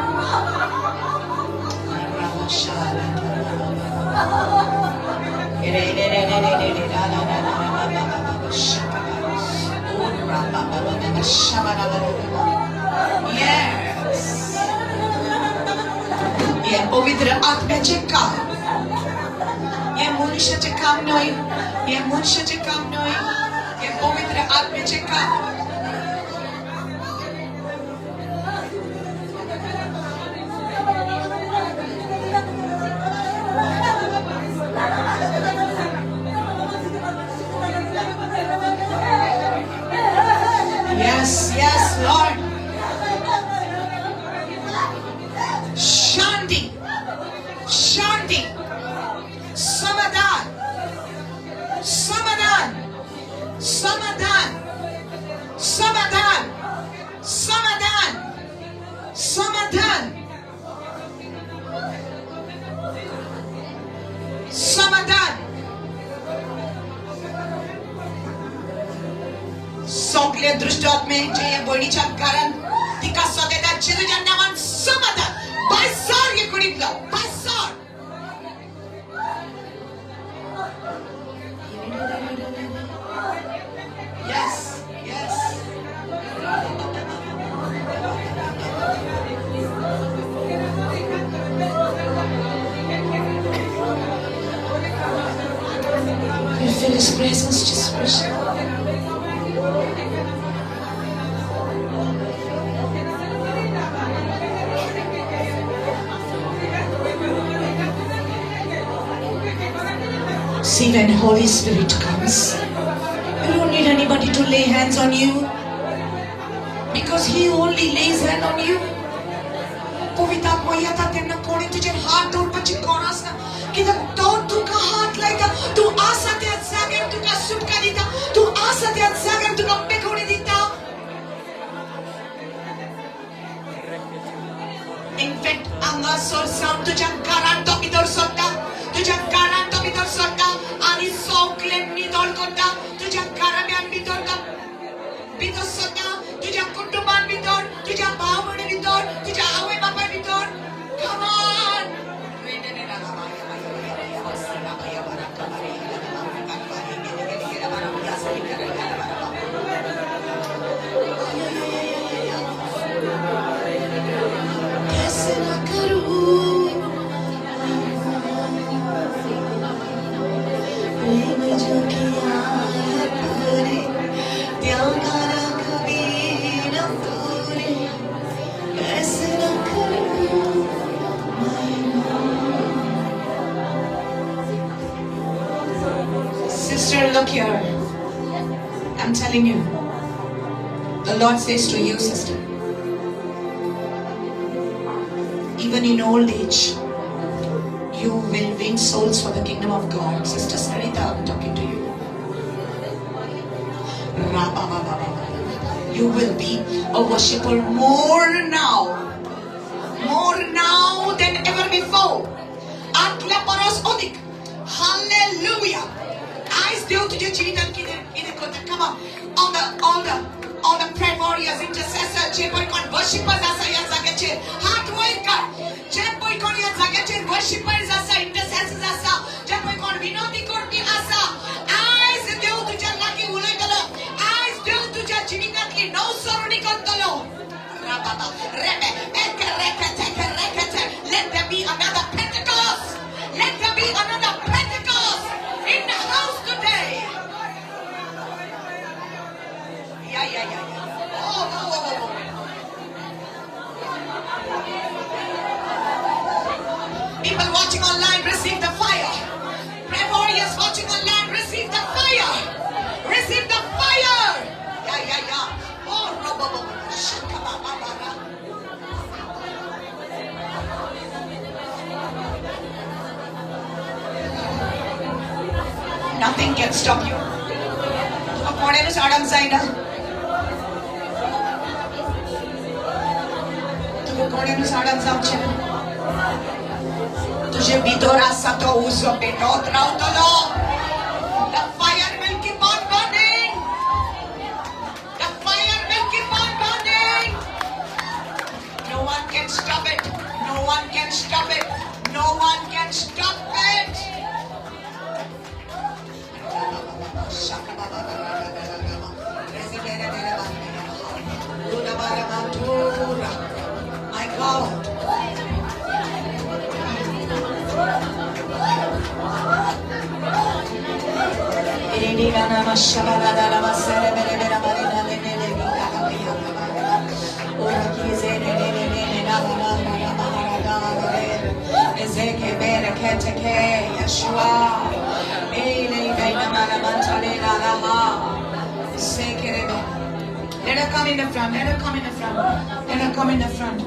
Yes. हें पवित्र आत्म्याचें काम, हें मनशाचें काम न्हय, हें मनशाचें काम न्हय, हें पवित्र आत्म्याचें काम. Yes, yes, Lord. Shanti, Shanti, समाधान, समाधान, समाधान, समाधान, समाधान, समाधान, समाधान. सगळे दुश्ट आत्मे जे हे भयणीच्या घरान तिका सगळ्या जेजूच्या नांवान समाधान. भायर हे कुडींतलो, भायर. Yes, yes. You feel His presence, just worship. See, when Holy Spirit comes, you don't need anybody to lay hands on you, because He only lays hand on you. पवित्र आत्मा येता तेन्ना कोणी तुजेर हात दवरपाची गरज ना, कित्याक तो तुका हात लायता. तूं आसा त्या जाग्यार तुका सुटका दिता, तूं आसा त्या जाग्यार तुका मेकळी दिता. इनफॅक्ट हांगासर सावन तुज्या घरान तो भितर सरता, तुज्या घरान तो भितर सरता आनी सगळें नितळ करता. तुज्या घराब्यान भितर भितर सरता, तुज्या कुटुंबान भितर, तुज्या भाव भयणी भितर, तुज्या आवय बापाय भितर. Come on. कैसे ना करूं प्रेम जो किया है तूने, त्यागारा कभी न तूने, कैसे न करूं महिमा. Sister, look here. I'm telling you, the Lord says to you, sister, even in old age, you will win souls for the kingdom of God. Sister Sarita, I'm talking to you. You will be a worshipper more now than ever before. आदल्या परस अदीक. Hallelujah. आयज देव तुज्या जिवितांत कितें कितें करता. Come on, all the prayer warriors, intercessors, जे पळय कोण worshipers आसा ह्या जाग्याचेर हात वयर काड. जे पळय कोण ह्या जाग्याचेर worshipers आसा, intercessors आसा, जे पळय कोण विनवणी करपी आसा, आयज देव तुज्या लागीं उलयतलो. आयज देव तुज्या जिवितांतली नवसरणी करतलो. Rababa, rebe, eke, reke, teke, reke, te. Let there be another Pentecost. Let there be another Pentecost in the house today. Yeah. Oh, oh, oh, oh. People watching online, receive the fire. Prayer warriors watching online, receive the fire. Receive the fire. Yeah, yeah, yeah. Oh, robo, shaka, ba, ba, ba, ba. Nothing can stop you. तुका कोणेनूच आडांक जायना. तुका कोणेनूच आडांक जावचें ना. तुजे भितर आसा तो उजो पेटत रावतलो. The fire will keep on burning. The fire will keep on burning. No one can stop it. No one can stop it. No one can stop it. My God. Let her come in the front. Let her come in the front. Let her come in the front.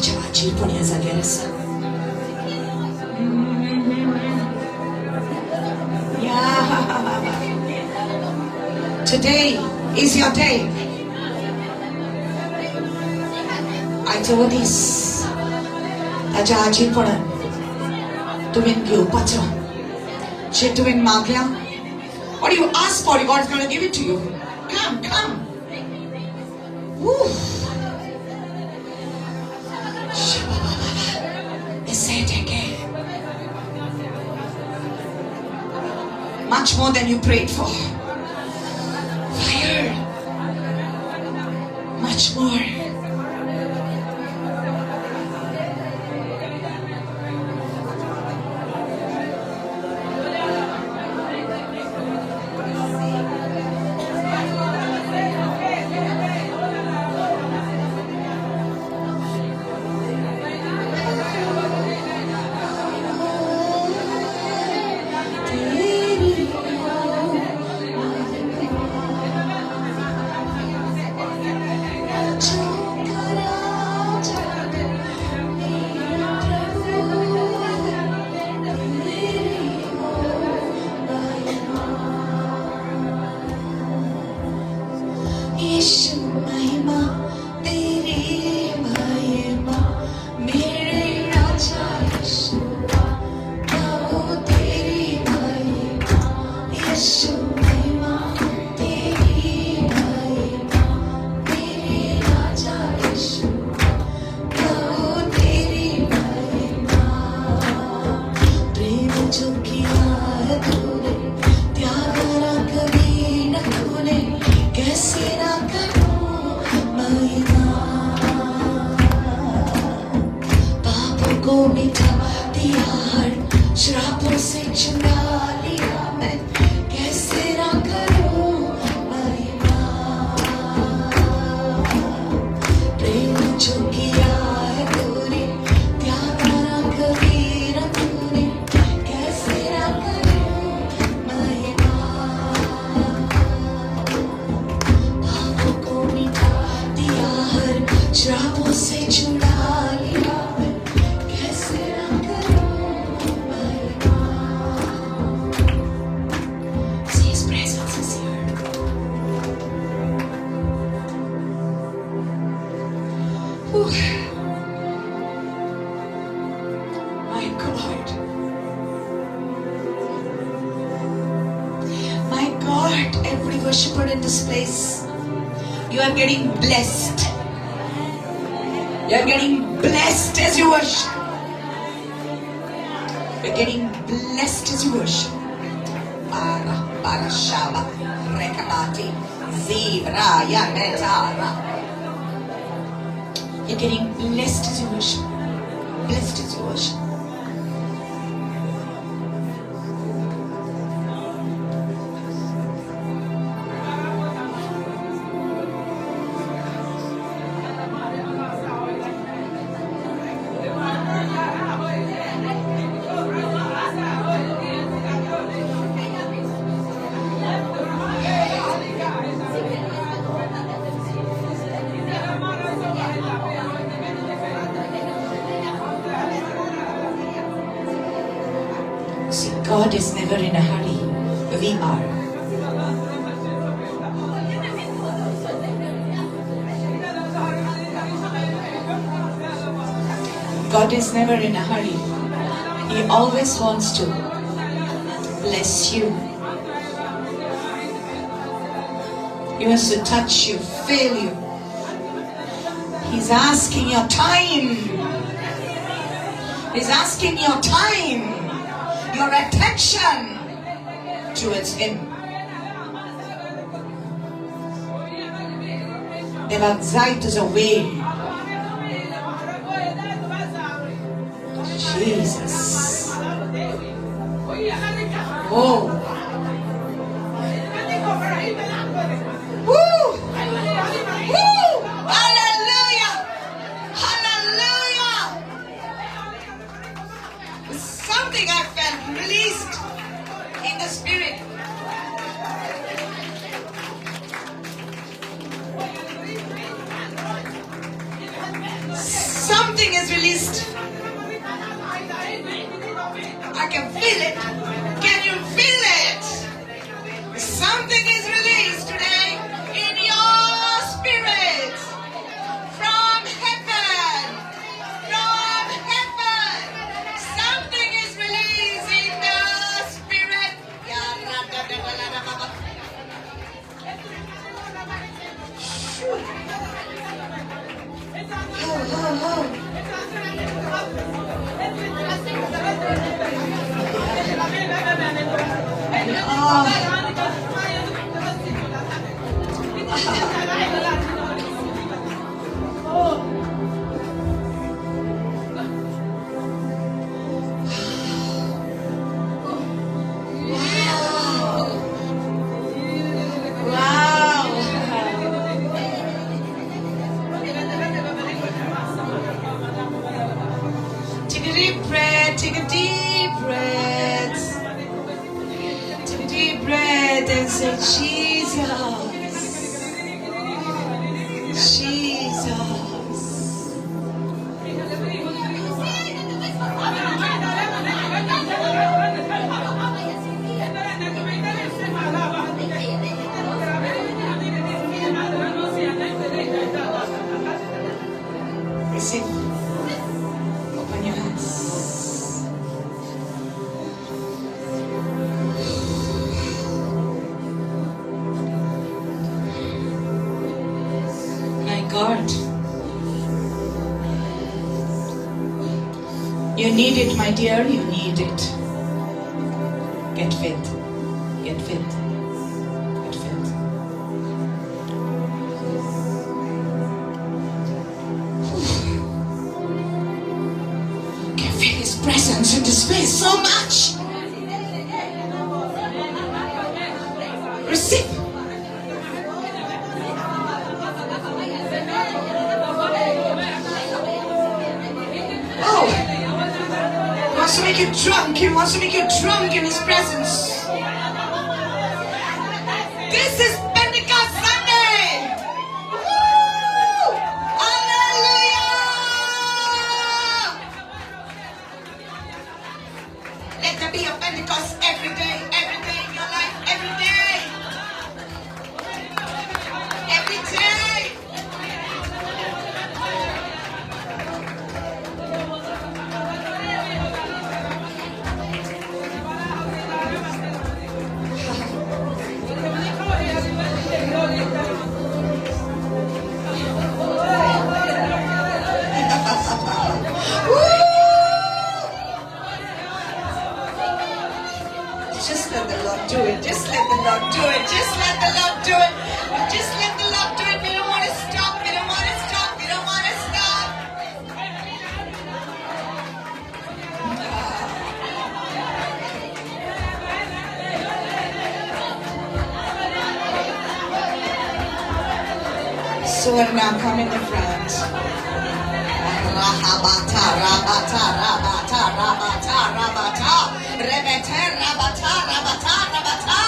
देवाचें आजीरपण ह्या जाग्यार आसा. Today is your day. आयचो हो दीस ताच्या आजीरपणान तुवें घेवपाचो. जे तुवें मागल्या, what you ask for, God's going to give it to you. Come, come. Woo. Much more than you prayed for. Fire. Much more. को मिटा दिया, हर श्रापों से छुड़ा लिया, मैं कैसे ना करूं महिमा। प्रेम जो किया है तूने, त्यागा ना कभी ना तूने, कैसे ना करूं महिमा। पापों को मिटा दिया, हर श्रापों से छुड़ा लिया, मैं कैसे ना करूं महिमा। See, His presence is here. Whew. My God. My God, every worshipper in this place, you are getting blessed. You are getting blessed as you worship. You're getting blessed as you worship. Para, para, shaba, rekabati, zebra, ya metara. You're getting blessed as you worship. Blessed as you worship. See, God is never in a hurry. We are. God is never in a hurry. He always wants to bless you. He wants to touch you, fill you. He's asking your time. He's asking your time, your attention towards Him. देवा तुझा वेळ. Jesus. Oh. Woo! Woo! Hallelujah! Hallelujah! Something I felt released in the spirit. Something is released. I can feel it. Can you feel it? Something is released today in your spirit. From heaven. From heaven. Something is released in the spirit. Ho, ho, ho. Ah. Wow. Wow. Take a deep breath, take a deep breath. Take a deep breath and say, Jesus. Jesus. Receive. Open your hands. My God. You need it, my dear. You need it. Get fit. Get fit. Get fit. Get feel His presence in this place so much. Receive. Oh, He wants to make you drunk. He wants to make you drunk in His presence. This is Pentecost Sunday. Woo! Hallelujah! Let there be a Pentecost every day in your life, every day. Every day. Woo! Just let the Lord do it. Just let the Lord do it. Just let the Lord do it. Just let the Lord do it. We don't want to stop. We don't want to stop. We don't want to stop. So now come in the front. Rahabata, rabata, rabata, rabata, rabata, rebete, rabata, rabata, rabata,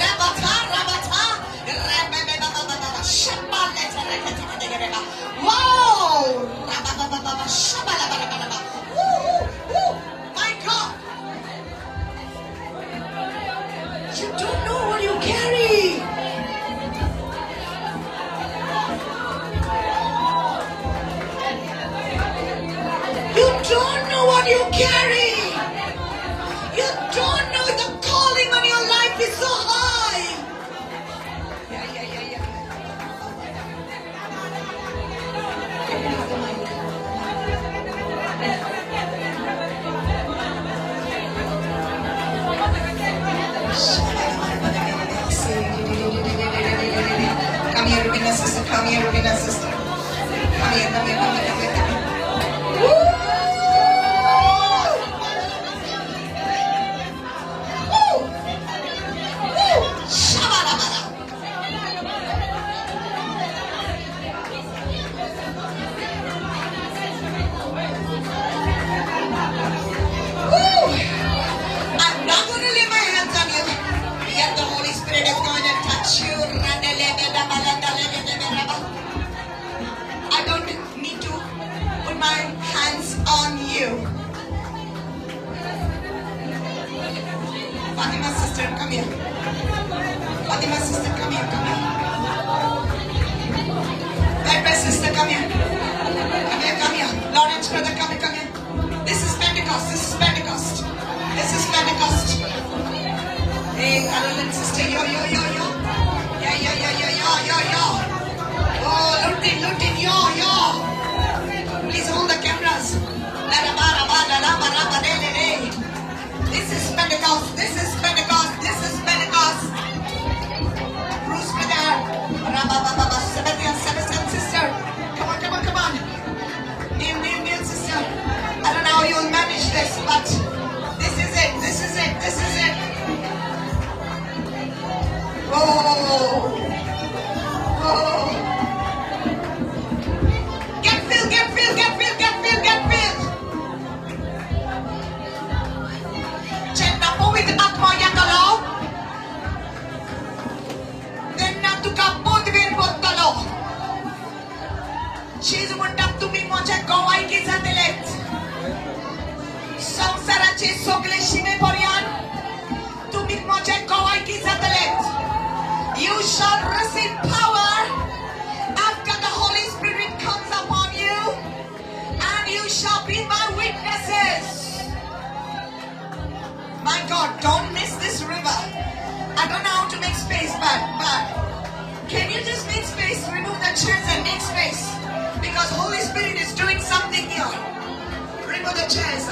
rabata, rabata, rebebebabababa, shabalete, rekete, rekete, whoa! Rababababa, shabalabalabalaba. Woo, woo, my God! You don't know what you carry. You don't know what you carry. You don't know the calling on your life is so high. Yeah, yeah, yeah, yeah. Can you have the mic? Come here, Rubina sister. Come here, Rubina sister. Come here, come here, come here, come here, come here. Woo! Woo! Woo! Shabalabala. Woo! I'm not going to lay my hands on you. Yet the Holy Spirit is going to touch you. I don't need to put my hands on you. Fatima sister, come here. Fatima sister, come here, come here. Pepe sister, come here. Come here, come here. Lawrence brother, come here, come here. This is Pentecost. This is Pentecost. This is Pentecost. Hey, Caroline sister, yo, yo, yo, yo. Yeah, yeah, yeah, yeah, yo, yo, yo. Oh, Lutin, Lutin, yo, yo. Please hold the cameras. This is Pentecost. This is Pentecost. This is Pentecost. Bruce brother. Sebastian, Sebastian sister. Come on, come on, come on. Neil, Neil, Neil sister. I don't know how you'll manage this, but this is it. This is it. This is it. Oh. Oh. Get filled, get filled, get filled, get filled, get filled. जेन्ना पवित्र आत्मा येतलो तेन्ना तुका पदवेर पडटलो. चीज म्हणटा तुमी म्हज्या गोवायकी जातलेच संवसाराचे सगळे शिमे पर्यंत तुमी म्हज्या गोवायकी जातलेच. You shall receive power after the Holy Spirit comes upon you, and you shall be my witnesses. My God, don't miss this river. I don't know how to make space, but can you just make space? Remove the chairs and make space, because Holy Spirit is doing something here. Remove the chairs.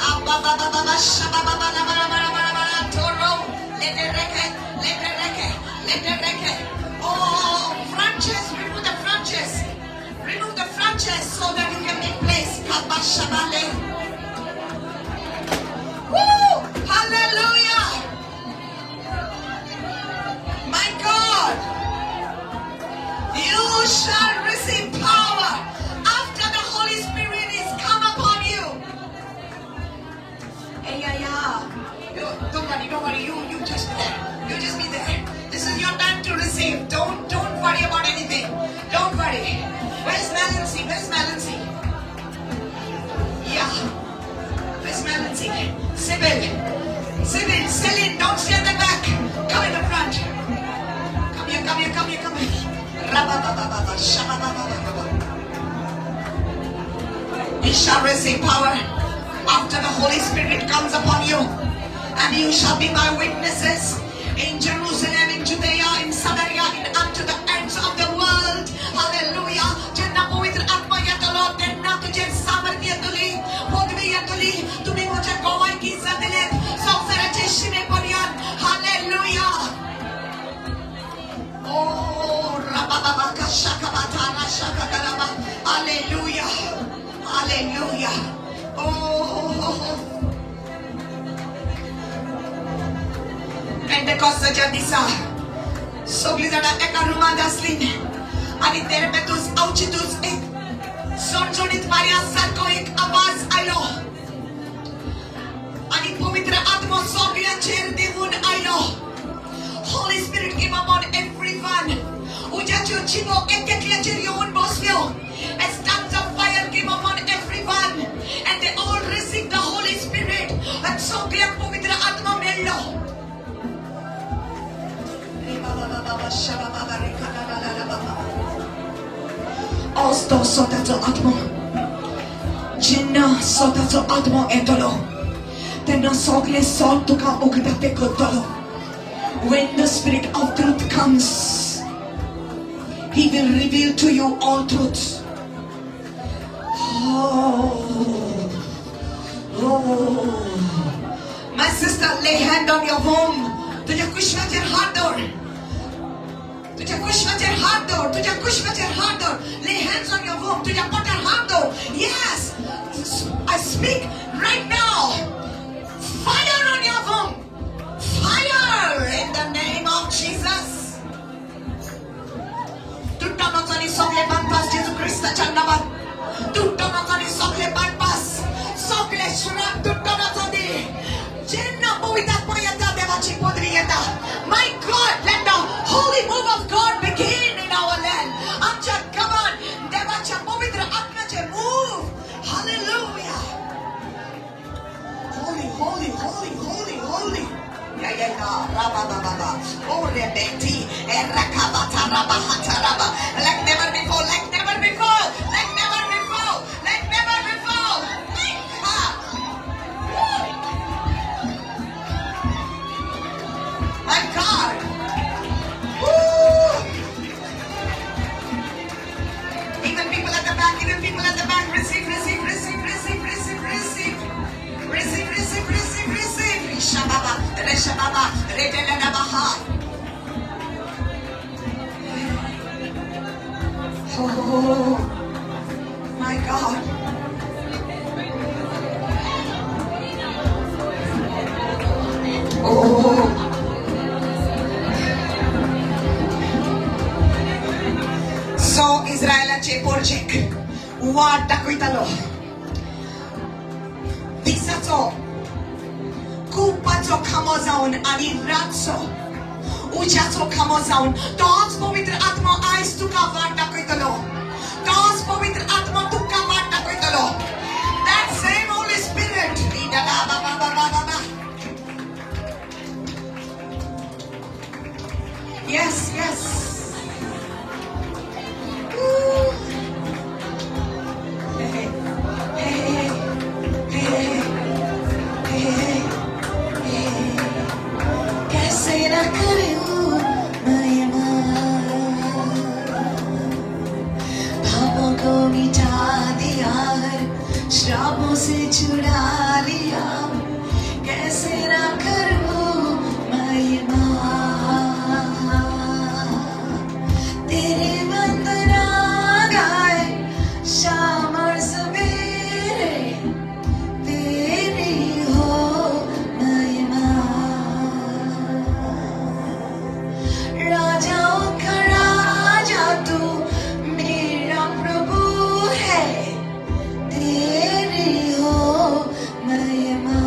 Oh, front chairs, remove the front chairs. Remove the front chairs so that you can make place. You shall receive power after the Holy Spirit comes upon you, and you shall be my witnesses in Jerusalem, in Judea, in Samaria, and unto the ends of the world. Hallelujah. जेन्ना पवित्र आत्मा येतलो तेन्ना तुजेर सामर्थ्य येतली, पदवी येतली, तुमी म्हज्या गोवायकी जातले संवसाराचे शिमे पर्यंत. Hallelujah. Oh, rabababaka shakabatara shakakalaba. Hallelujah. Hallelujah. Oh. पेंटेकॉस्टाच्या दिसा सगळीं जाणां एका रुमांत आसलीं आनी तेरपेतूच अवचितूच एक झणझणीत वाऱ्या सारको एक आवाज आयलो आनी पवित्र आत्मो सगळ्यांचेर देंवून आयलो. Holy Spirit came upon everyone. उज्याच्यो जिबो एक एकल्याचेर येवन बसल्यो. As tongues of fire came upon everyone, and they all received the Holy Spirit. And सगळ्यांक पवित्र आत्मा मेळ्ळो. तो स्वताचो आत्मो जेन्ना स्वताचो आत्मो येतलो तेन्ना सगळे सत तुका उगडापे करतलो. When the Spirit of truth comes, He will reveal to you all truths. Oh, oh. My sister, lay hand on your womb. तुझ्या कुशवाचेर हात दवर. तुझ्या कुशवाचेर हात दवर. तुझ्या कुशवाचेर हात दवर. Lay hands on your womb. तुझ्या पोटार हात दवर. Yes, I speak right now. Fire on your womb. Fire in the name of Jesus. तुट्टो सगळे बांदपास जेजू क्रिस्ताच्या नांवान. तुट्टो सगळे बांदपास, सगळे श्राप तुट्टो दी. जेन्ना पवित्र आत्मा येता देवाची पदवी येता. My God, let the holy move of God begin in our land. आमच्या गांवान देवाच्या पवित्र आत्म्याचे move. Hallelujah. Holy, holy, holy, holy, holy. Yeah, yeah, yeah. Rabba, ba, ba, ba. Oh, rebeti. Erakabata, rabba, hata, rabba. Like never before, like never before, like never before, like never before. Ha. Woo. My God. Woo. Even people at the back, even people at the back, receive, receive, receive, receive, receive, receive. Receive, receive, receive, receive. Rishababa, Reshababa, Redelanabaha. Oh, my God. Oh. So इस्रायलाचे पोरजेक वाट दाखयतालो. दिसाचो कुपाचो खांबो जावन आनी रातचो उज्याचो खांबो जावन तोच पवित्र आत्मो आयज तुका वाट दाखयतलो. तोच पवित्र आत्मो तुका वाट दाखयतलो. That same Holy Spirit. Yes, yes. Woo. Hey, hey, hey, hey, hey, hey. कैसे न करूं महिमा, पापों को मिटा दिया, श्रापों से छुड़ा लिया, कैसे न करूं महिमा. तेरे वंदना गाए शाम और सवेरे, तेरी हो महिमा. राजाओं का राजा तू मेरा प्रभु है, तेरी हो महिमा.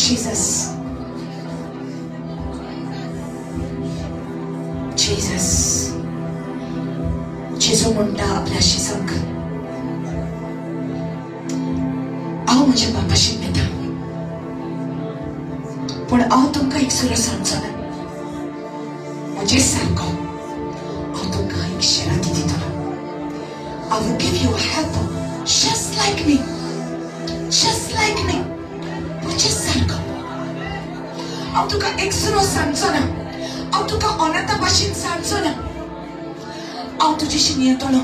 Jesus. Jesus. जेजू म्हणटा आपल्या शिसांक, हांव म्हज्या बापाशी येता, पूण हांव तुमकां एक सुरो सांगचो ना. म्हजे सारको हांव तुमकां एक शेराती दितलो. I will give you a helper just like me, just like me. म्हजे सारको हांव तुका एक सुरो सांगचो ना, हांव तुका अनाथा भाशेन सांगचो ना. हांव तुजेशी येतलो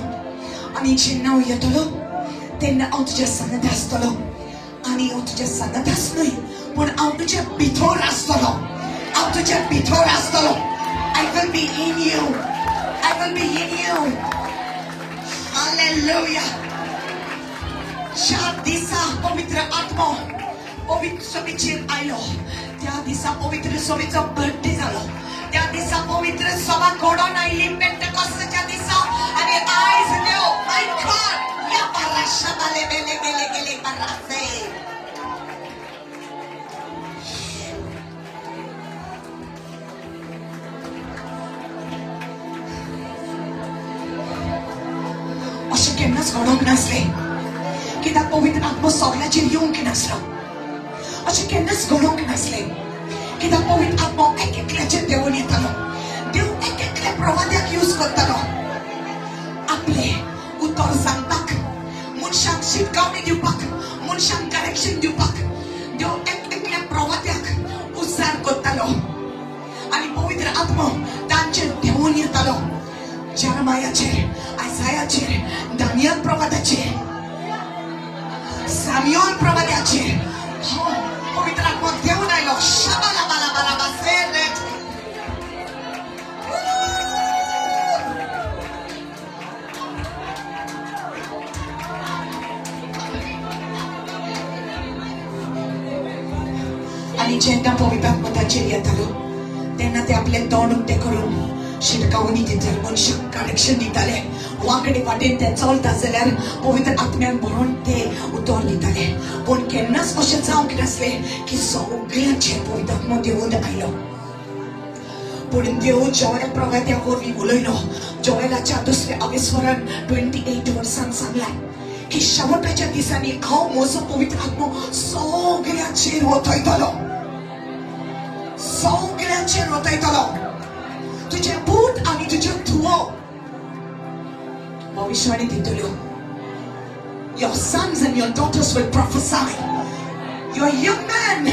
आनी जेन्ना हांव येतलो तेन्ना हांव तुज्या सांगात आसतलो, आनी हांव तुज्या सांगातच न्हय पूण हांव तुज्या भितर आसतलो. हांव तुज्या भितर आसतलो. I will be in you. I will be in you. Hallelujah. ज्या दिसा पवित्र आत्मो पवित्र सभेचेर आयलो त्या दिसा पवित्र सभेचो बर्थडे जालो. त्या दिसा पवित्र सभा घडोवन आयली पेंटेकॉस्ताच्या दिसा. आनी आयज देव my God या बाराशा बाले बेले गेले गेले बारासे. अशें केन्नाच घडोवंक नासलें कित्याक पवित्र आत्मो सगळ्याचेर येवंक नासलो. अशें केन्नाच घडोवंक नासलें कित्याक पवित्र आत्मो एक एकल्याचेर देवून येतालो. देव एक एकल्या प्रवाद्याक यूज करतालो आपले उतर सांगपाक, मनशांक शिटकावणी दिवपाक, मनशांक करेक्शन दिवपाक. देव एक एकल्या प्रवाद्याक उजार करतालो आनी पवित्र आत्मो तांचेर देवून येतालो. जेरमायाचेर, आयसायाचेर, दानियल प्रवादाचेर, साम्युअल प्रवाद्याचेर पवित्र आत्मो देवून आयलो. शाबाला बाला बाला बासेरेट. आनी जेन्ना पवित्र आत्मो तांचेर येतालो तेन्ना ते आपलें तोंड उक्तें करून शिटकावणी दिताले, मनशाक करेक्शन दिताले. वांकडे वाटेन ते चलता जाल्यार पवित्र आत्म्यान भरून ते उतर दिताले. पूण केन्नाच अशें जावंक नासलें की सगळ्यांचेर पवित्र आत्मो देवून आयलो. पूण देव जोएल प्रवाद्या वरवीं उलयलो. जोएलाच्या दुसऱ्या अविस्मरण 28 वर्सान सांगलां की शेवटाच्या दिसांनी हांव म्हजो पवित्र आत्मो सगळ्यांचेर वतयतलो, सगळ्यांचेर वतयतलो. तुझे पूत आनी तुज्यो धुवो भविष्यवाणी दितल्यो. Your sons and your daughters will prophesy. Your young man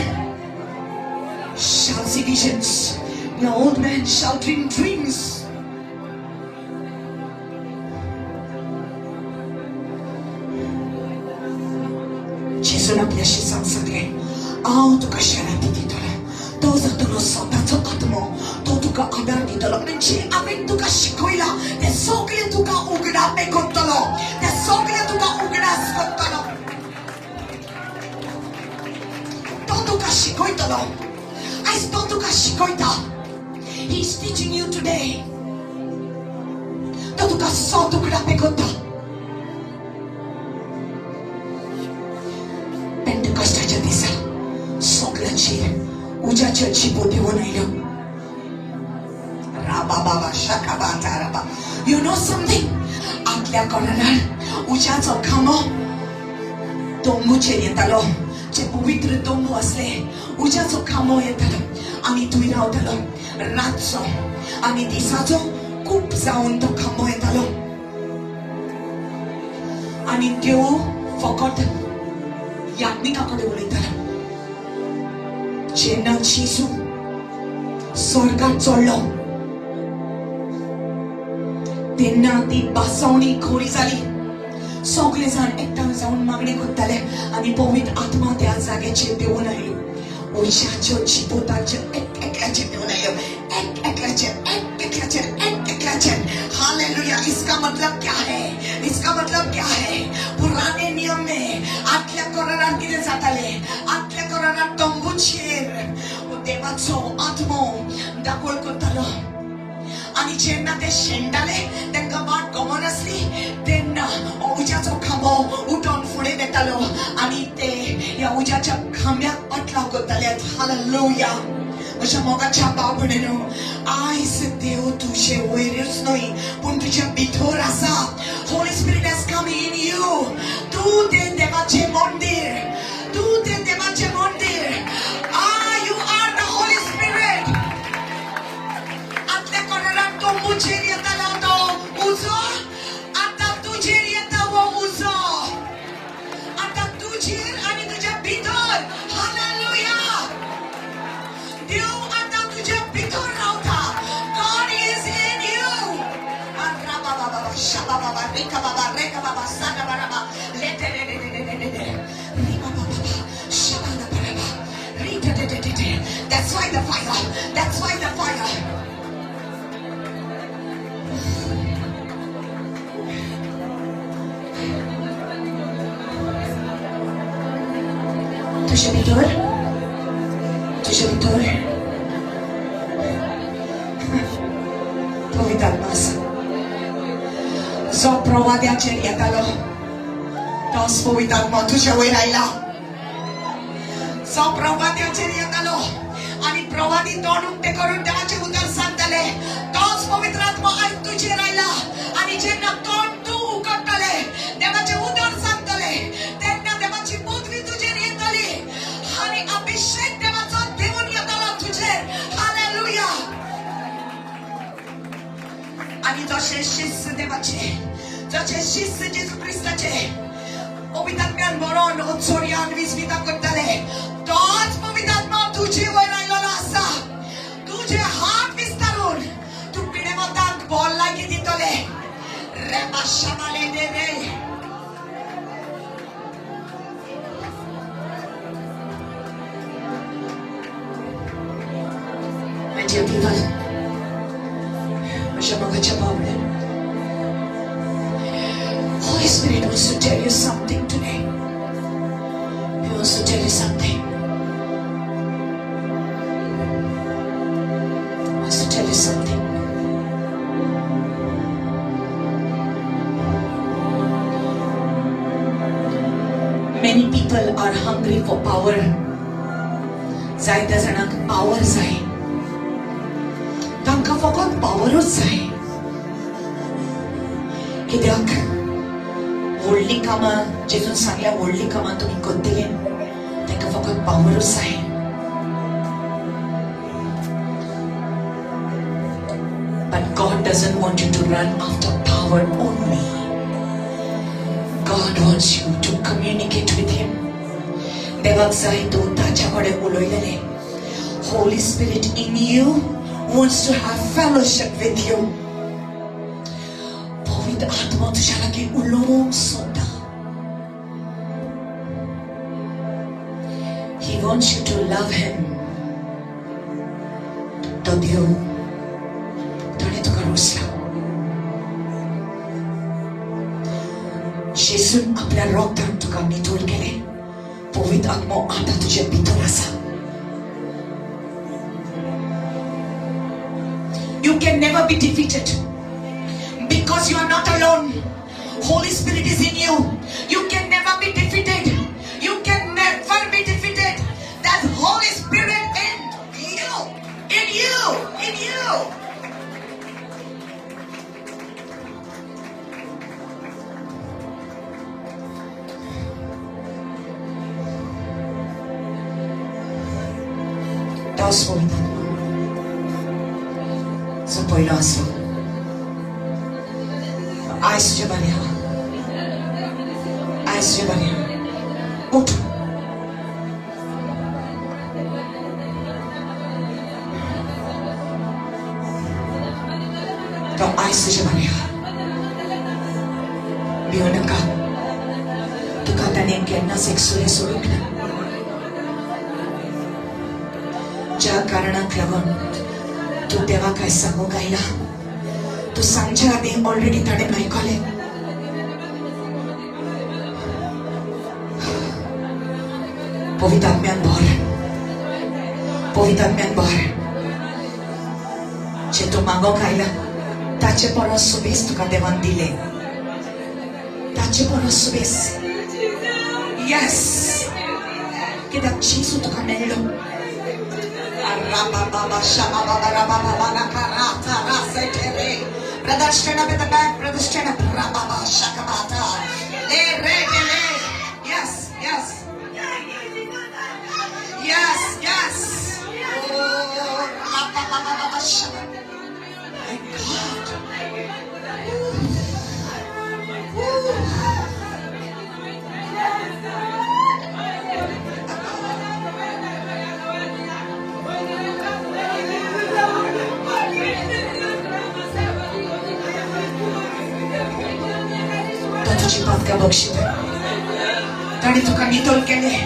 shall see visions. Your old man shall dream dreams. जेजून आपल्या शिसांक सांगलें, हांव तुका शराती दितलो. तो जातलो स्वताचो आत्मो, तो तुका आदार दितलो. म्हणजे हांवें तुका शिकयलां तें सगळें तुका उगडापें करतलो, तें सगळें तुका उगडास करतलो. तो तुका शिकयतलो. आयज तो तुका शिकयता. He is teaching you today. तो तुका सत उगडापें करता. पेंटेकॉस्ताच्या दिसा सगळ्यांचेर उज्याच्यो जिबो देवून आयल्यो. राबा बाबा शाकाबा राबा. You know something? आदल्या कोणार उज्याचो खांबो तंबूचेर येतालो. जे पवित्र तंबू आसले उज्याचो खांबो येतालो आनी थंय रावतालो रातचो आनी दिसाचो खूब जावन तो खांबो येतालो. आनी देव फकत याज्ञिका कडेन उलयतालो. जेन्ना जेजू स्वर्गात चडलो तेन्ना ती बासवणी खोरी जाली. सगळे जाण एकठांय जावन मागणी करताले आनी पवित्र आत्मा त्या जाग्याचेर देवून आयल्यो. उज्याच्यो जिबो तांचेर एक एकल्याचेर देवून आयल्यो. एक एकल्याचेर, एक एकल्याचेर, एक एकल्याचेर. हालेलुया. इसका मतलब क्या है? इसका मतलब क्या है? पुराने नियम में आदल्या कोरारान कितें जातालें? आदल्या कोरारान तंबूचेर देवाचो आत्मो दाखोल करतालो. आनी जेन्ना ते शेणटाले तांकां वाट खबर नासली तेन्ना उज्याचो खांबो उठोन फुडें वेतालो आनी ते ह्या उज्याच्या खांब्याक अटलाव करताले. हालेलुया. म्हज्या मोगाच्या भाव भयणीनो, आयज देव तुजे वयरूच न्हय पूण तुज्या भितर आसा. Holy Spirit has come in you. तूं तें देवाचें मंदीर, तूं तें देवाचें मंदीर. You are the Holy Spirit. आतल्या कोणाराक तो मुजेर येतालो तो उजो, आतां तुजेर येता हो उजो. आतां तुजेर आनी तुज्या भितर. हालेलुया. देव आतां तुज्या भितर रावता. God is in you. Shababa rika baba reka baba sada baraba lete de de de de de de riba baba shabala baraba rita de de de de. That's why the fire. That's why the fire. तुझ्या भितर, तुझ्या भितर पवित्र आत्मा आसा. जो प्रवाद्याचेर येतालो तोच पवित्र आत्मा तुज्या वयर आयला. जो प्रवाद्याचेर येतालो आनी प्रवादी तोंड उक्तें करून देवाचें उतर सांगताले, तोच पवित्र आत्मा आयज तुजेर आयला. आनी जेन्ना तोंड तूं उगडटले, देवाचें उतर सांगतले, तेन्ना देवाची पदवी तुजेर येतली आनी अभिषेक देवाचो देवून येतलो तुजेर. हालेलुया. आनी जशे शिस्त देवाचे, जशे शिस्त जेजू क्रिस्ताचे पवित्र आत्म्यान मरण चोरयान विस्मिता करताले, तोच पवित्र आत्मा तुजे वयर आयलेलो आसा. तुजे हात विस्तारून तूं पिडेवंतांक बॉल लागीं दितले. रेबा शामाले दे रे. My dear people, म्हज्या मोगाच्या भावण्यांनो, Holy Spirit wants to tell you something today. He wants to tell you something. He wants to tell you something. Many people are hungry for power. जायत्या जाणांक पावर जाय, तांकां फकत पावरूच जाय. कित्याक व्हडलीं कामां जेजून सांगल्या, व्हडलीं कामां तुमी करतले, तांकां फकत पावरूच जाय. But God doesn't want you to run after power only. God wants you to communicate with Him. देवाक जाय तूं ताच्या कडेन उलयलेलें. Holy Spirit in you wants to have fellowship with you. पवित्र आत्मा तुज्या लागीं उलोवंक सोदता. He wants you to love Him. तो देव ताणें तुका रोसला. जेजून आपल्या रोगतान तुका नितळ केलें. पवित्र आत्मो आतां तुजे भितर आसा. You can never be defeated because you are not alone. Holy Spirit is in you. You can never be defeated. You can never be defeated. That Holy Spirit in you, in you, in you. तोच पवित्र आत्मा जो पयलो आसलो, आयज तुजे बरें आहा, आयज तुजे बरें आहा. उठ. तो आयज तुजे बरें आहा. भियो नाका. तुका ताणें केन्नाच एकसुरें सोडूंक ना. ज्या कारणाक लागून तूं देवाक आयज सांगूंक आयला, तूं सांगच्या आदीं ऑलरेडी ताणें आयकलें. पवित्र आत्म्यान भर, पवित्र आत्म्यान भर. जें तूं मागोंक आयला ताचे परस सुबेस तुका देवान दिलें, ताचे परस सुबेस. येस, कित्याक जेजू तुका मेळ्ळो. Brother, stand up at the back. Brother, stand up. Yes, yes. Yes, yes. Oh, my God. Ooh. Ooh. तुझी पातकां बक्षिता ताणें तुका नितळ केलें,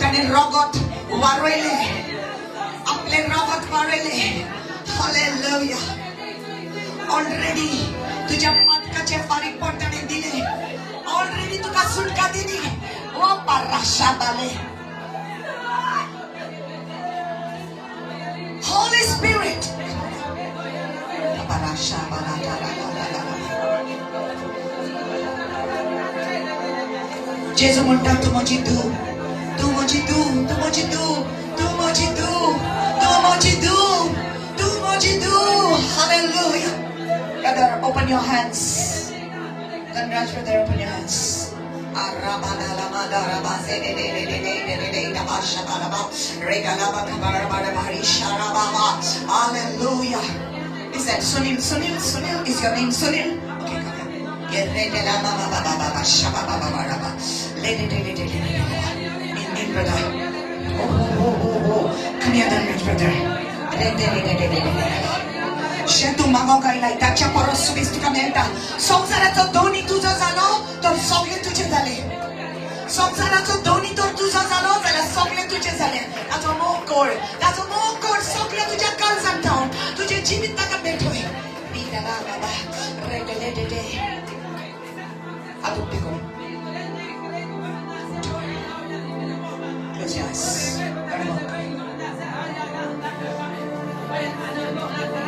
ताणें रगत वारयलें, आपलें रगत वारयलें. हालेलुया. ऑलरेडी तुज्या पातकाचें फारीकपण ताणें दिलें, ऑलरेडी तुका सुटका दिली. ओ पाराशा बाले. Holy Spirit. पाराशा बाला. जेजू म्हणटा तूं म्हजी धूव, तूं म्हजी धूव, तूं म्हजी धूव, तूं म्हजी धूव, तूं म्हजी धूव, तूं म्हजी धूव. Hallelujah. Brother, open your hands. Dhanraj brother, open your hands. Hallelujah. Is that Sunil? Sunil? Sunil? Is your name Sunil? Okay, come here. Brother. Oh, oh, oh, oh. Come here, Dhanraj brother. जें तूं मागोंक आयलाय ताच्या परस सुबेज तुका मेळटा. संवसाराचो दोनी तुजो जालो तर सगळें तुजें जालें. संवसाराचो दोनी तर तुजो जालो जाल्यार सगळें तुजें जालें. ताचो मोग कर, ताचो मोग कर, सगळें तुज्या काळजान थावन तुजें जिवीत ताका भेटय. हात उक्ते कर. Close your eyes.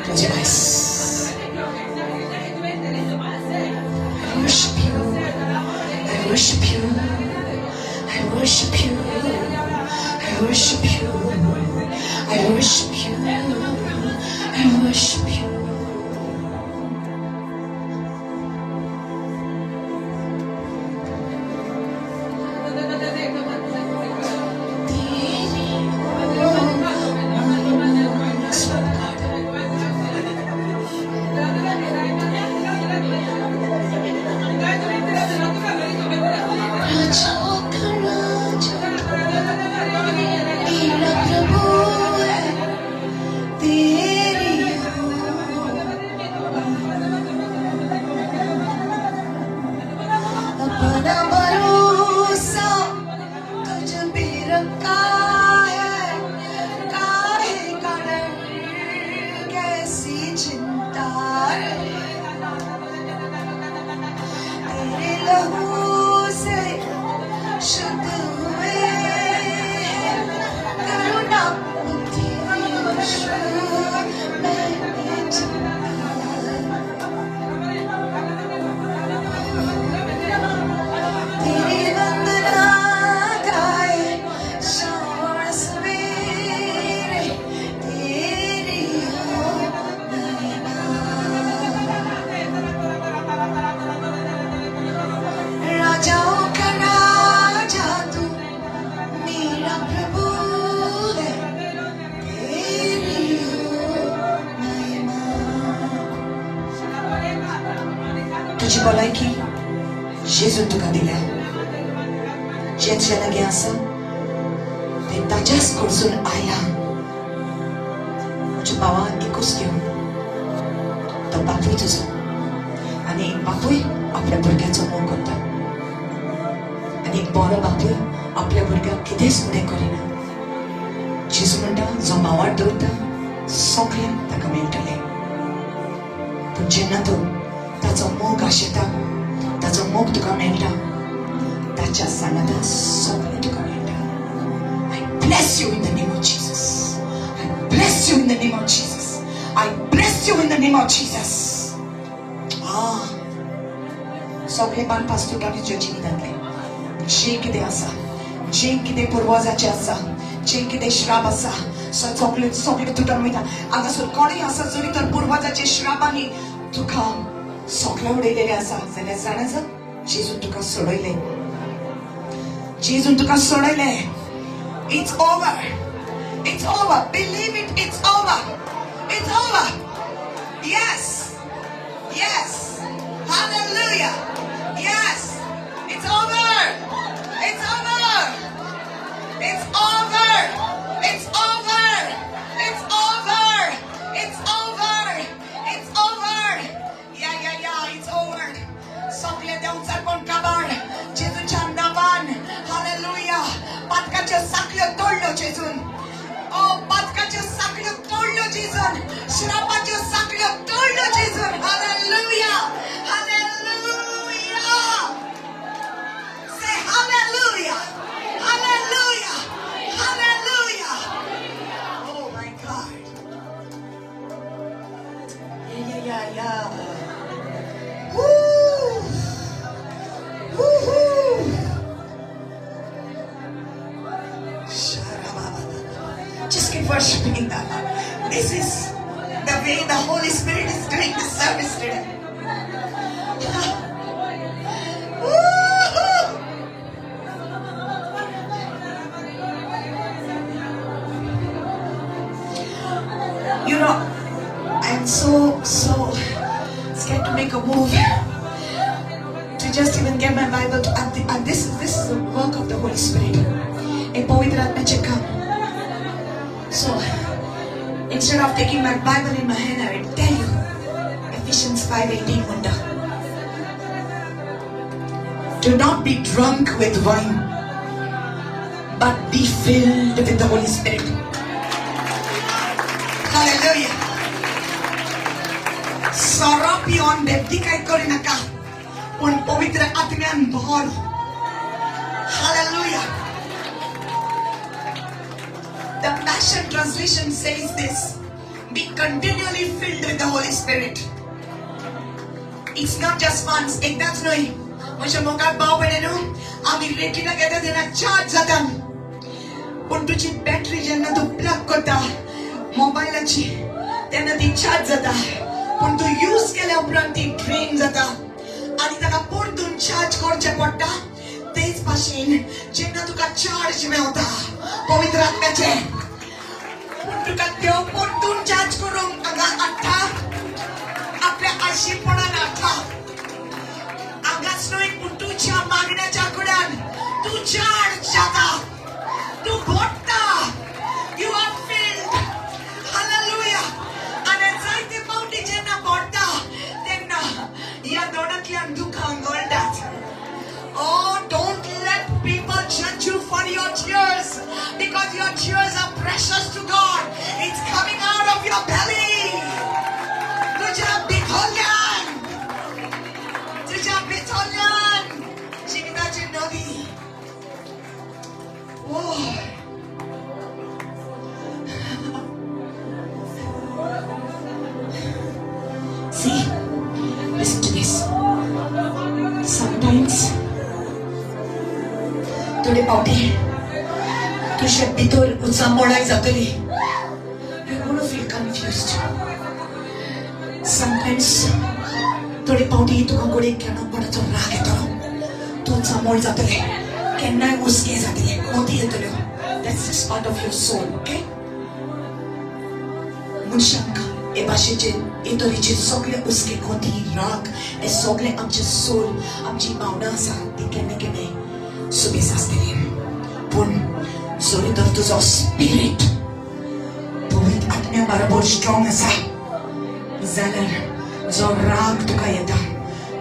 Close your eyes. I worship you. I worship you. I worship you. I worship you. I worship you. I worship you. तुजी भलायकी जेजून तुका दिल्या. जें तुज्या लागीं आसा तें ताच्याच कडसून आयलां. म्हज्या भावा एकूच घेवन तो बापूय तुजो, आनी एक बापूय आपल्या भुरग्याचो मोग करता, आनी एक बरो बापूय आपल्या भुरग्याक कितेंच उणें करिना. जेजू म्हणटा जो मावार दवरता सगळें ताका मेळटलें. पूण जेन्ना तूं ताचो मोग आशेता, ताचो मोग तुका मेळटा, ताच्या सांगातान सगळें तुका मेळटा. I bless you in the name of Jesus. I bless you in the name of Jesus. I bless you in the name of Jesus. Ah, सगळे बांदपास तुका तुज्या जिवितांतलें जें कितें आसा, जें कितें पुर्वजाचें आसा, जें कितें श्राप आसा, सगळे सगळे तुटून वयता. हांगासर कोणूय आसा जरी तर पुर्वजाचे श्रापांनी तुका सगळे उडयलेले आसा जाल्यार जाणा जा, जेजून तुका सोडयले, जेजून तुका सोडयले. It's over, it's over. Believe it, it's over, it's over. Yes, yes. Hallelujah. Yes, it's over, it's over. It's over! It's over! It's over! It's over! It's over! Yeah, it's over. सगळे देवचारपण काबार जेजूच्या नांवान. Hallelujah. पातकाच्यो साखळ्यो तोडल्यो जेजून. ओ, पातकाच्यो साखळ्यो तोडल्यो जेजून, श्रापाच्यो साखळ्यो तोडल्यो जेजून. Hallelujah, hallelujah. Say hallelujah. Hallelujah. Hallelujah. Oh my God. Yeah. Woo. Woo-hoo. Sharababa. Just keep worshiping the Lord. This is the way the Holy Spirit is doing the service today. Woo-hoo. I'm so, so scared to make a move to just even get my Bible to, and this is the work of the Holy Spirit. एक पवित्र आत्म्याचे काम. So instead of taking my Bible in my hand, I will tell you Ephesians 5:18 म्हणटा, "Do not be drunk with wine, but be filled with the Holy Spirit." Hallelujah. सोरो पिवन बेबदीकाय करी नाका, पूण पवित्र आत्म्यान भर. Hallelujah. The Passion Translation says this: "Be continually filled with the Holy Spirit." It's not just once, एकदाच न्हय. म्हणजे मुखार भाव भयणी न्हू, आमी रेटिना घेता तेन्ना चार्ज जाता, पूण तुजी बॅटरी जेन्ना तूं प्लग करता मोबायलाची तेन्ना ती चार्ज जाता, पूण तूं यूज केल्या उपरांत ती ड्रेन जाता आनी ताका परतून चार्ज करचें पडटा. तेच भाशेन जेन्ना तुका चार्ज मेवता पवित्र आत्म्याचे, पूण तुका देव परतून चार्ज करूंक हांगा हाडटा, आपल्या आळशीपणान हाडटा. हांगाच न्हय, पूण तुज्या मागण्याच्या कुडान तूं चार्ज जाता, तूं भरता. You are filled. Hallelujah. आनी जायते फावटी जेन्ना भरता तेन्ना ह्या दोणांतल्यान दुखां गळटात. Oh, don't let people judge you for your tears, because your tears are precious to God. It's coming out of your belly. तुझ्या भितरल्यान, तुझ्या भितरल्यान जिविताची नदी. Oh. See, listen to this. Sometimes थोडे फावटी तुझ्या भितर उचांबळाय जातली. You're gonna feel confused. Sometimes थोडे फावटी तुका कोणी केन्ना कोणाचो राग येतलो, तूं उचांबळ जातले, केन्नाय हुस्के जातले, कोती येतल्यो. That's just part of your soul, okay? मनशांक हे भाशेचे, हे तरेचे सगळे हुस्के, कोती, राग, हे सगळे आमचे सोल, आमची भावना आसा, ती केन्ना केन्नाय सुबेज आसतली. पूण जरी तर तुजो स्पिरीट पवित्र आत्म्या बरोबर स्ट्रॉंग आसा जाल्यार जो राग तुका येता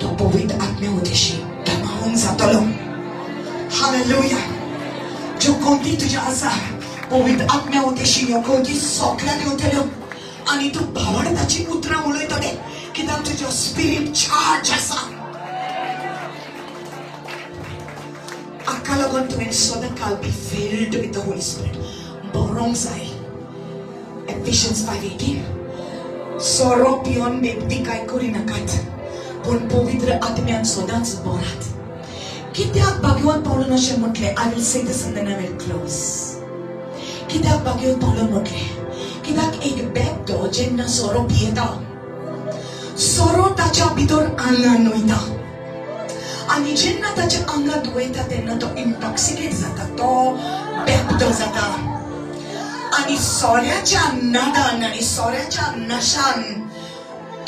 तो पवित्र आत्म्या उदेशी दमावन जातलो. हालेलुया. ज्यो कोती तुज्या आसा, पवित्र आत्म्या उदेशी ह्यो कोती सगळ्याक येवतल्यो आनी तूं भावार्थाची उतरां उलयतले, कित्याक तुजो स्पिरीट चार्ज आसा. हाका लागून तुवें सदांकाल be filled with the Holy Spirit बरोवंक जाय. Ephesians 5:18, सोरो पिवन बेबदीकाय करी नाकात, पूण पवित्र आत्म्यान सदांच भरात. कित्याक भाग्यवंत पावलून अशें म्हटलें? I will say this and then I will close. कित्याक भाग्योत पावलान म्हटलें, कित्याक एक बेबदो जेन्ना सोरो पियेता, सोरो ताच्या भितर आंगान वयता आनी जेन्ना ताच्या आंगात वयता तेन्ना तो इंटॉक्सिकेट जाता, तो बेबदो जाता आनी सोऱ्याच्या नादान आनी सोऱ्याच्या नशान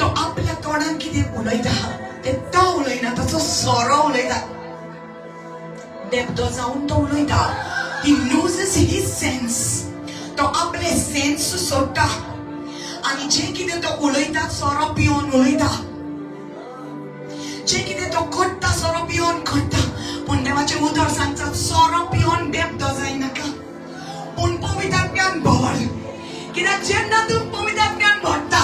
तो आपल्या तोंडान कितें उलयता ते तो उलयना, ताचो सोरो उलयता. बेबदो जावन तो उलयता. He loses his sense. तो आपले सेन्स सोडटा आनी जे कितें तो उलयता सोरो पिवन उलयता, जे कितें तो करता सोरो पिवन करता. पूण देवाचें उतर सांगता, सोरो पिवन बेबदो जायनाका, पूण पवित्र भर. कित्याक जेन्ना तूं पवित्र भरता,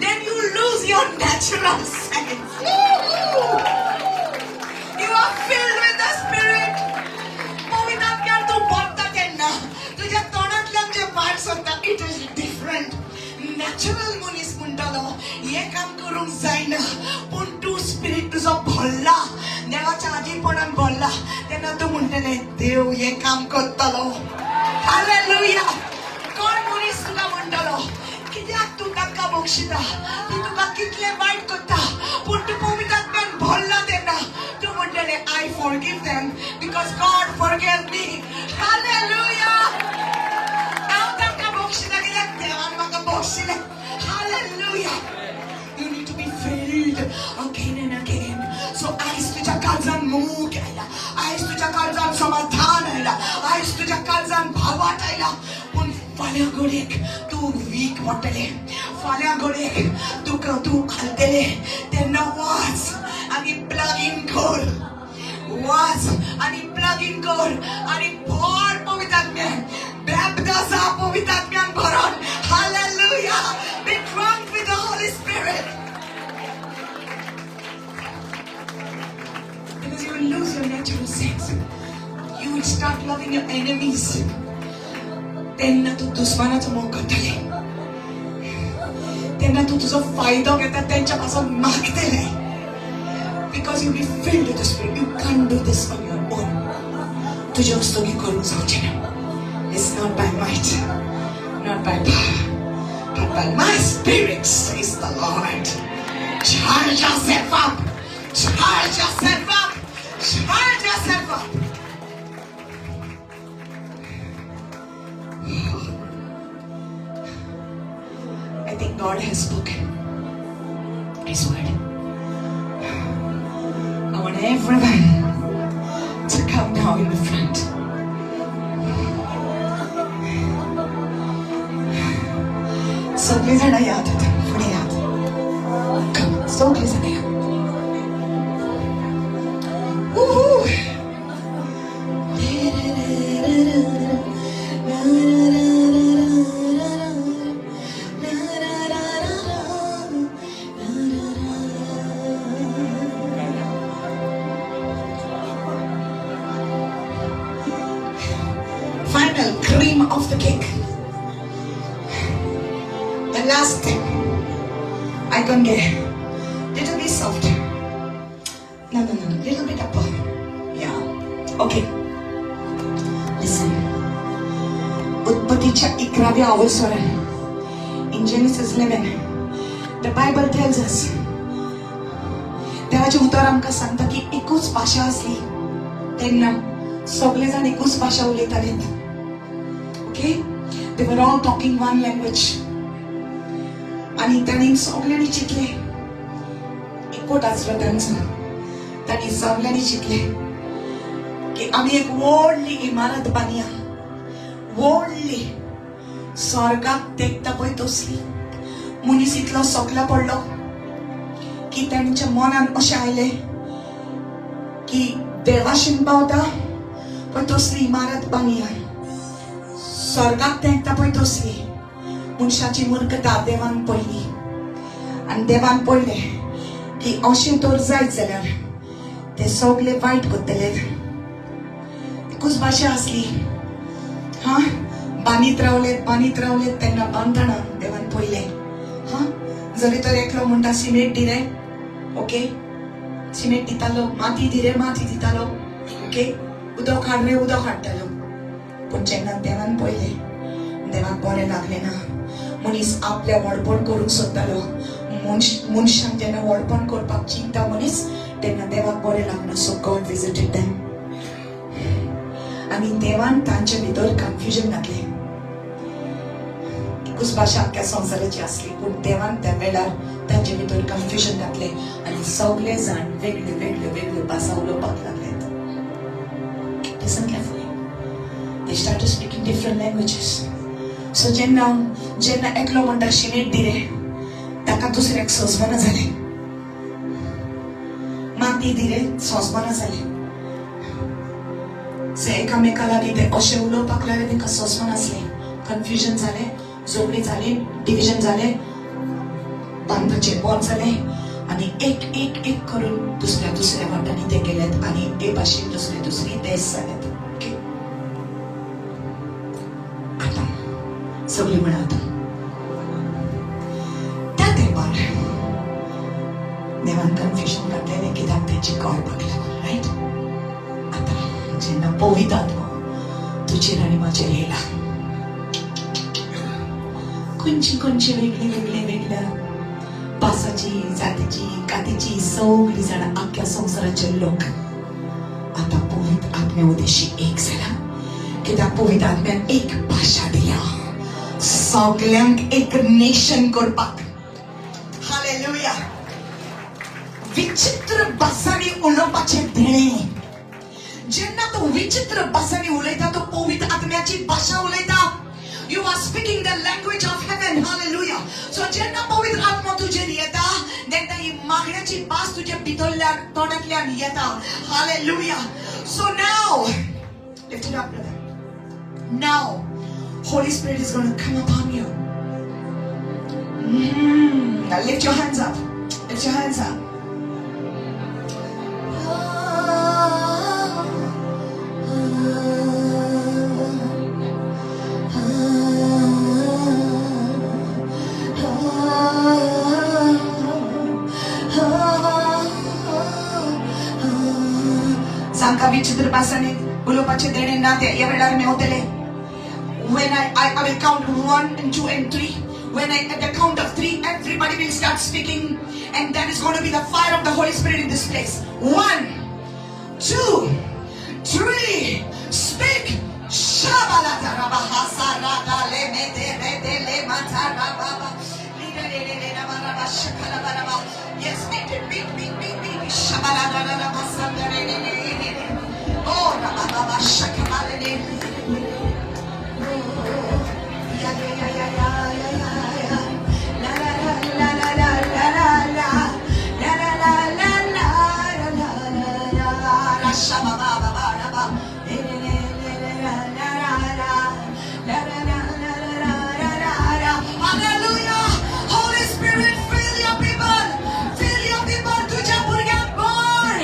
then you lose your natural sense. You are filled with the Spirit. पवित्र तूं भरता तेन्ना तुज्या तोंडांतल्यान जे भायर सरता, it is different. Natural मनीस म्हणटालो हें काम करूंक जायना, पूण तूं स्पिरीट तुजो भरला, देवाच्या आजीपणान भरला, तेन्ना तूं म्हणटलें देव हें काम करतलो. हालेलुया. कोण मनीस तुका म्हणटलो कित्याक तूं तांकां बक्षिता, ती तुका कितलें वायट करता, पूण तूं पवित्रात्म्यान भरला तेन्ना तूं म्हणटलें I forgive them because God forgave me. Hallelujah. हांव तांकां बक्षिता कित्याक देवान म्हाका बक्षिलें. Hallelujah. You need to be filled again and again. So आयज तुज्या काळजान मोग आयला, आयज तुज्या काळजान समाधान आयला, आयज तुज्या काळजान भावार्थ आयला, पूण फाल्यां घडयेक तूं वीक पडटलें, फाल्यां घडयेक तुका तूं हालतलें. तेन्ना वाच आनी प्लग इन कर, वाच आनी प्लग इन कर आनी भर पवित्रात्म्यान, बेबदो जा पवित्रात्म्यान भरोन. Hallelujah. Be drunk with the Holy Spirit. Because you will lose your natural sense. You will start loving your enemies. तेन्ना तूं दुस्मानाचो मोग करतलें, तेन्ना तूं तुजो फायदो घेता तेंच्या पासून मागतलें. Because you be filled with the Spirit. You can't do this on your own. तुजे हस्तुकी करूंक जावचें ना. It's not by might, not by power, but by my Spirit, says the Lord. Charge yourself up. Charge yourself up. Charge yourself up. I think God has spoken His word. I want everyone to come now in the front. सगळे जण यात आता, फुडें यात. Come, सगळे जण यात. Woohoo! Final cream of the cake. The last thing I can get. Little bit soft. No, no, no, no. Little bit upper. Yeah. Okay. Listen. उत्पत्तीच्या 11व्या अवसरान, in Genesis 11, the Bible tells us, देवाचें उतर आमकां सांगता की एकूच भाशा आसली तेन्ना सगळे जाण एकूच भाशा उलयताले. Okay, they were all talking one language. आनी तांणी सगळ्यांनी चिंतलें, एकवट आसलो तांचो. तांणी सगळ्यांनी चिंतलें की आमी एक व्हडली इमारत बांदया, व्हडली, स्वर्गाक तेंकता पळय तसली. मनीस इतलो सोकला पडलो की तांच्या मनान अशें आयलें की देवाशीन पावता पळय तसली इमारत बांदया, स्वर्गाक तेंकता पळय तसली. मनशाची मूर्खता देवान पळयली आनी देवान पळयलें की अशें तर जायत जाल्यार ते सगळे वायट करतले. एकूच भाशा आसली. हा, बांदीत रावले, बांदीत रावले. तेन्ना बांदतना देवान पळयलें, हा, जरी तर एकलो म्हणटा सिमेंट दी रे, ओके, सिमेंट दितालो, माती दी रे, माती दितालो, ओके, उदक हाड रे, उदक हाडटालो. पूण जेन्ना देवान पळयलें देवाक बरें लागलें ना. मनीस आपल्या व्हडपण करूंक सोदतालो. मनशान जेन्ना व्हडपण करपाक चिंता मनीस तेन्ना देवाक बरें लागना. सो गॉड विजिटेड देम आनी देवान तांचे भितर कन्फ्युजन घातलें. एकूच भाशा आख्ख्या संवसाराची आसली, पूण देवान त्या वेळार तांचे भितर कन्फ्युजन घातलें आनी सगळे जाण वेगळे वेगळे वेगळे भाशा उलोवपाक लागले. Listen carefully. They started speaking different languages. So जेन्ना जेन्ना एकलो म्हणटा शिनेट दी रे, ताका दुसऱ्याक सोंसपना जालें. माती दी रे, सोंसपना जालें. सो एकामेका लागीं ते अशें उलोवपाक लागले, तांकां सोंसपनासलें. कन्फ्युजन जालें, झगडीं जालीं, डिविजन जालें, बांदपाचें बंद जालें आनी एक एक एक करून दुसऱ्या दुसऱ्या वाटांनी ते गेलेत आनी हे भाशेन दुसरे दुसरी देश जालेत. ओके, आतां सगळीं म्हणा, आतां त्या तेंपार देवान कन्फ्युजन घातलेलें कित्याक तेंचे कळपाक लागून, रायट? आतां जेन्ना पवित्र आत्मा तुजेर आनी म्हाजेर येयला, खंयची खंयची वेगळी वेगळी वेगळ्या भासाची, जातीची, कातीची सगळी जाणां, आख्ख्या संवसाराचे लोक आतां पवित्र आत्म्या उदेशी एक जाला. कित्याक पवित्र आत्म्यान एक भाशा दिल्या सगल्यांक एक नेशन करपाक. हालेलुया. विचित्र भासांनी उलोवपाचें देणें. जेन्ना तूं विचित्र भासांनी उलयता, तो पवित्र आत्म्याची भाशा उलयता. You are speaking the language of heaven. Hallelujah. So जेन्ना पवित्र आत्मा तुजेर येता, तेन्ना ही मागण्याची भास तुज्या भितरल्यान, तोंडांतल्यान येता. Hallelujah. So now lift it up, brother. Now Holy Spirit is going to come upon you. Now lift your hands up. Lift your hands up. जांकां विचित्र भासांनी उलोवपाचें देणें ना, ते ह्या वेळार मेवतले. When I will count 1 and 2 and 3. When I, at the count of 3, everybody will start speaking, and that is going to be the fire of the Holy Spirit in this place. 1, 2, 3, speak. Shabalatarabahasaradale mete rete le matarababa. Lidalelelelabaraба shakalabaraba. Yes, beat it, beat, beat, beat, beat. Shabaladarabasandarelelelele. Oh, rabababa shakabalele. Ya ya ya ya ya ya ya ya. La la la la la la la la la. La la la la la la la la la. La shaba ba ba ba la ba. Le le le le le la la la la. La la la la la la la la la. Hallelujah. Holy Spirit, fill your people. Fill your people. तुझ्या भुरग्यांक भर.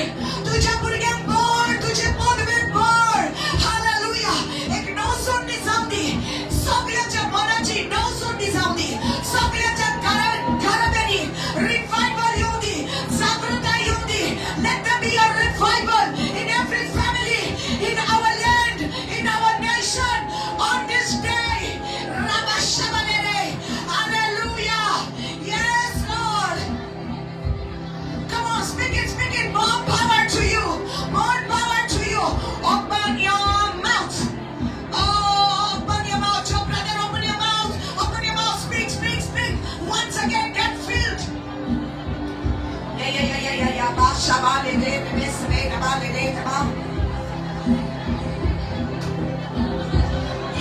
तुझ्या भुरग्यांक भर. तुझे पदवेक भर. Hallelujah. एक नवसोडणी जावं दी. सगळ्याच्या मनाची नवसोडणी जावं दी. सगळ्याच्या घराब्यांनी रिवायवल येवं दी. जागृताय येवं दी. Let there be a revival in every family, in our land, in our nation, on this day. Rabashabalere. Hallelujah. Yes, Lord. Come on, speak it, speak it. More power to you. More power to you. Open your mouth. Oh, open your mouth. Your brother, open your mouth. Open your mouth. Speak, speak, speak. Once again, get filled. Yeah, yeah, yeah, yeah, yeah, yeah. Ba, shaba, le, le, le, le, le, ba, le, le, ba.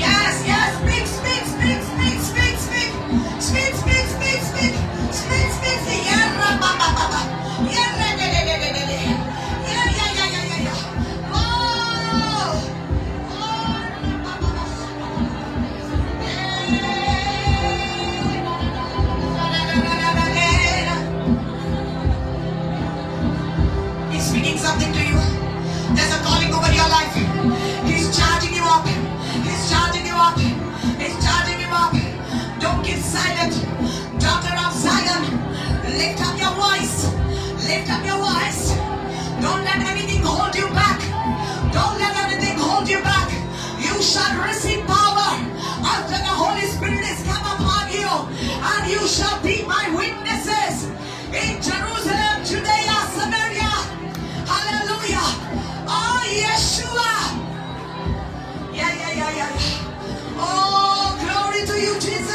Yes, yes, speak, speak, speak, speak, speak, speak. Speak, speak, speak, speak. Speak, speak, speak. Yeah, ra, ba, ba, ba, ba. Yeah, le, le, le, le, le, le, le. Yeah, yeah, yeah, yeah, yeah, yeah. Oh, oh, ra, ba, ba, ba. Yeah. La, la, la, la, la, la, la. He's speaking something to you. There's a calling over your life. He's charging you up. He's charging you up. He's charging you up. Don't keep silent. Daughter of Zion, lift up your voice. Lift up your voice. Don't let anything hold you back. Don't let anything hold you back. You shall receive power after the Holy You shall be my witnesses in Jerusalem, Judea, Samaria. Hallelujah. Oh, Yeshua. Yeah, yeah, yeah, yeah. Oh, glory to you, Jesus.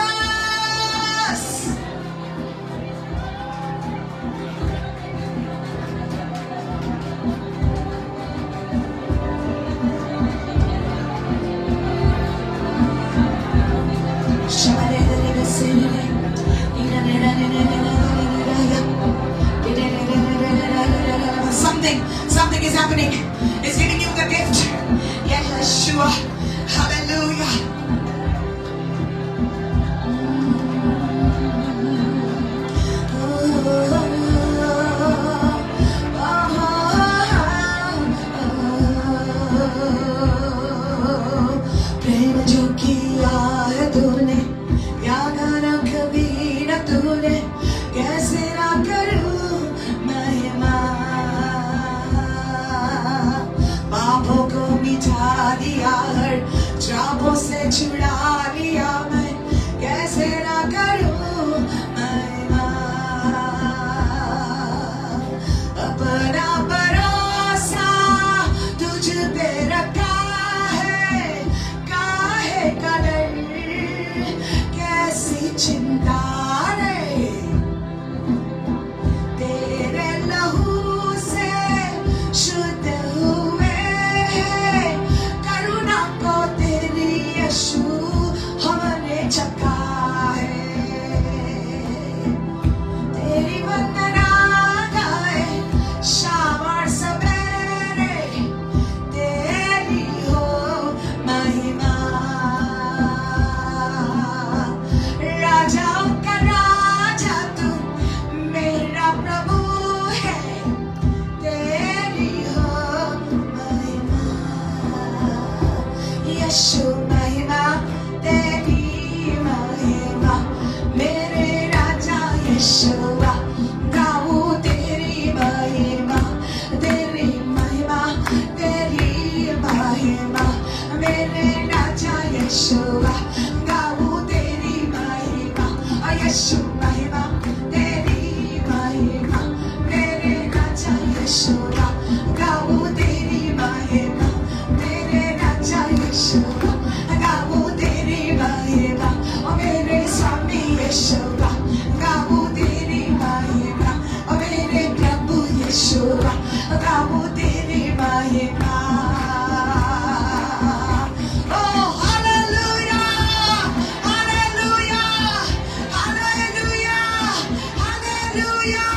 Something is happening. It's giving you the gift. Yeshua. Hallelujah. प्रेम जो किया है तूने, त्यागा कभी न तूने, कैसे ना करूं महिमा। पापों को मिटा दिया, हर श्रापों से छुड़ा लिया, मैं कैसे ना करूं महिमा। अपना भरोसा तुझ पे रखा है, काहे का डर, कैसी चिंता रे। तेरे लहू से शुद्ध हुए हैं, करुणा को तेरी यीशु हमने चखा है। तेरी वंदना गाए शाम और सवेरे, तेरी हो महिमा। राजाओं का राजा तू मेरा प्रभु है, तेरी हो महिमा। यीशु महिमा, तेरी महिमा, मेरे राजा यीशुआ। गाऊं तेरी महिमा, तेरी महिमा, तेरी महिमा, मेरे राजा यीशुआ। गाऊं तेरी महिमा, यीशु महिमा, तेरी महिमा, मेरे राजा यीशुआ। गाऊं तेरी महिमा, मेरे राजा यीशुआ। गाऊं तेरी महिमा, ओ मेरे स्वामी यीशुआ। गाऊं तेरी महिमा, ओ मेरे प्रभु यीशुआ। गाऊं तेरी महिमा। Oh, hallelujah! Hallelujah! Hallelujah! Hallelujah!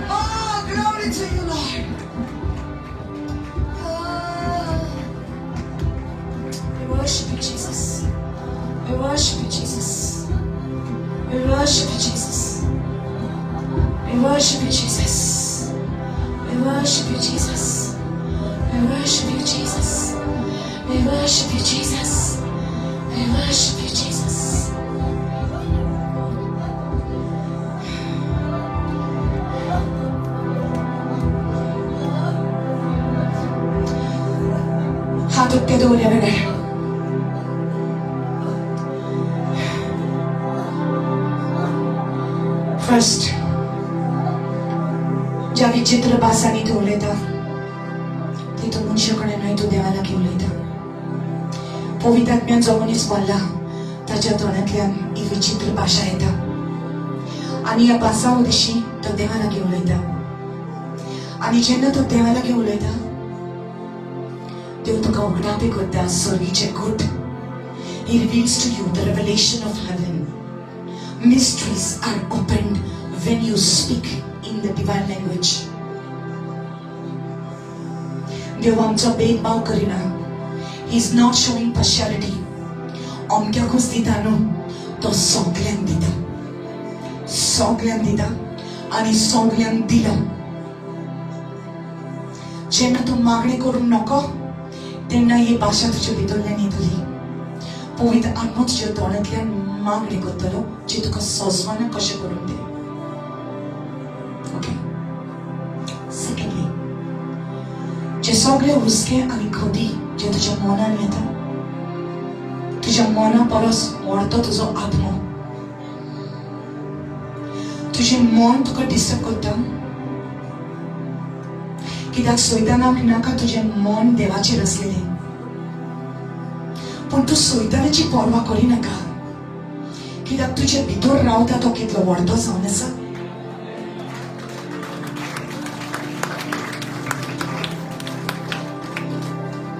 Oh, glory to you, Lord. Oh, we worship you, Jesus. We worship you, Jesus. We worship you, Jesus. We worship you, Jesus. We worship you, Jesus. We worship you, Jesus. We worship you, Jesus. We worship you, Jesus. हाथ उठते दौड़े बगैर। First, ज्या विचित्र भासांनी तूं उलयता ती तूं मनशा कडेन न्हय, तूं देवा लागीं उलयता। पवित्र आत्म्यान जो मनीस भरला ताच्या तोंडांतल्यान ही विचित्र भाशा येता आनी ह्या भासां उदेशी तो देवा लागीं उलयता। आनी जेन्ना तूं देवा लागीं उलयता, देव तुका उगडापे करता स्वर्गीचे गूट. He reveals to you the revelation of heaven. Mysteries are opened when you speak in the divine language. देव आमचो भेदभाव करिना. He is not showing partiality. अमक्याकूच दिता न्हू, तो सगल्यांक दिता, सगल्यांक दिता आनी सगल्यांक दिला. जेन्ना तूं मागणें करूंक नको तेन्ना ही भाशा तुजे भितरल्यान येतली. पवित्र आत्मो तुज्या तोंडांतल्यान मागणें करतलो जे तुका सोजवना कशें करूंक तें. ओके. सेकंडली, जे सगळे हुस्के आनी खदी जे तुज्या मनान येता, तुज्या मना परस व्हडतो तुजो आत्मो. तुजें मन तुका डिस्टर्ब करता कित्याक सैतानाक नाका तुजें मन देवाचेर आसलेलें. पूण तूं सैतानाची पर्वा करिनाका कित्याक तुजे भितर रावता तो कितलो व्हडलो जावन आसा.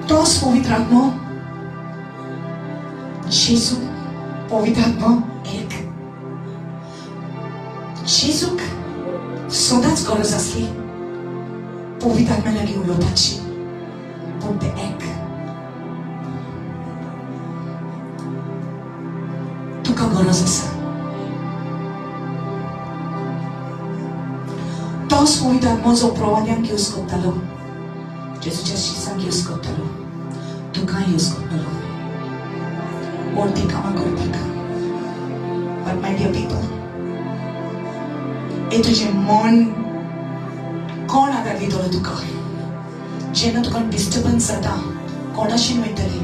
तोच पवित्र आत्मो, जेजू पवित्र आत्मो एक. जेजूक सदांच गरज आसली पवित्र आत्म्या लागीं उलोवपाची, पूण ते एक. तुका गरज आसा. तोच पवित्र आत्मो जो प्रवाद्यांक यूज करतालो, जेजूच्या शिसांक यूज करतालो, तुका यूज करतलो व्हडली कामां करपाक. But my dear people, हे तुजें मन कोण आदार दितलो तुका? जेन्ना तुका डिस्टर्बन्स जाता कोणाशीन वयतले?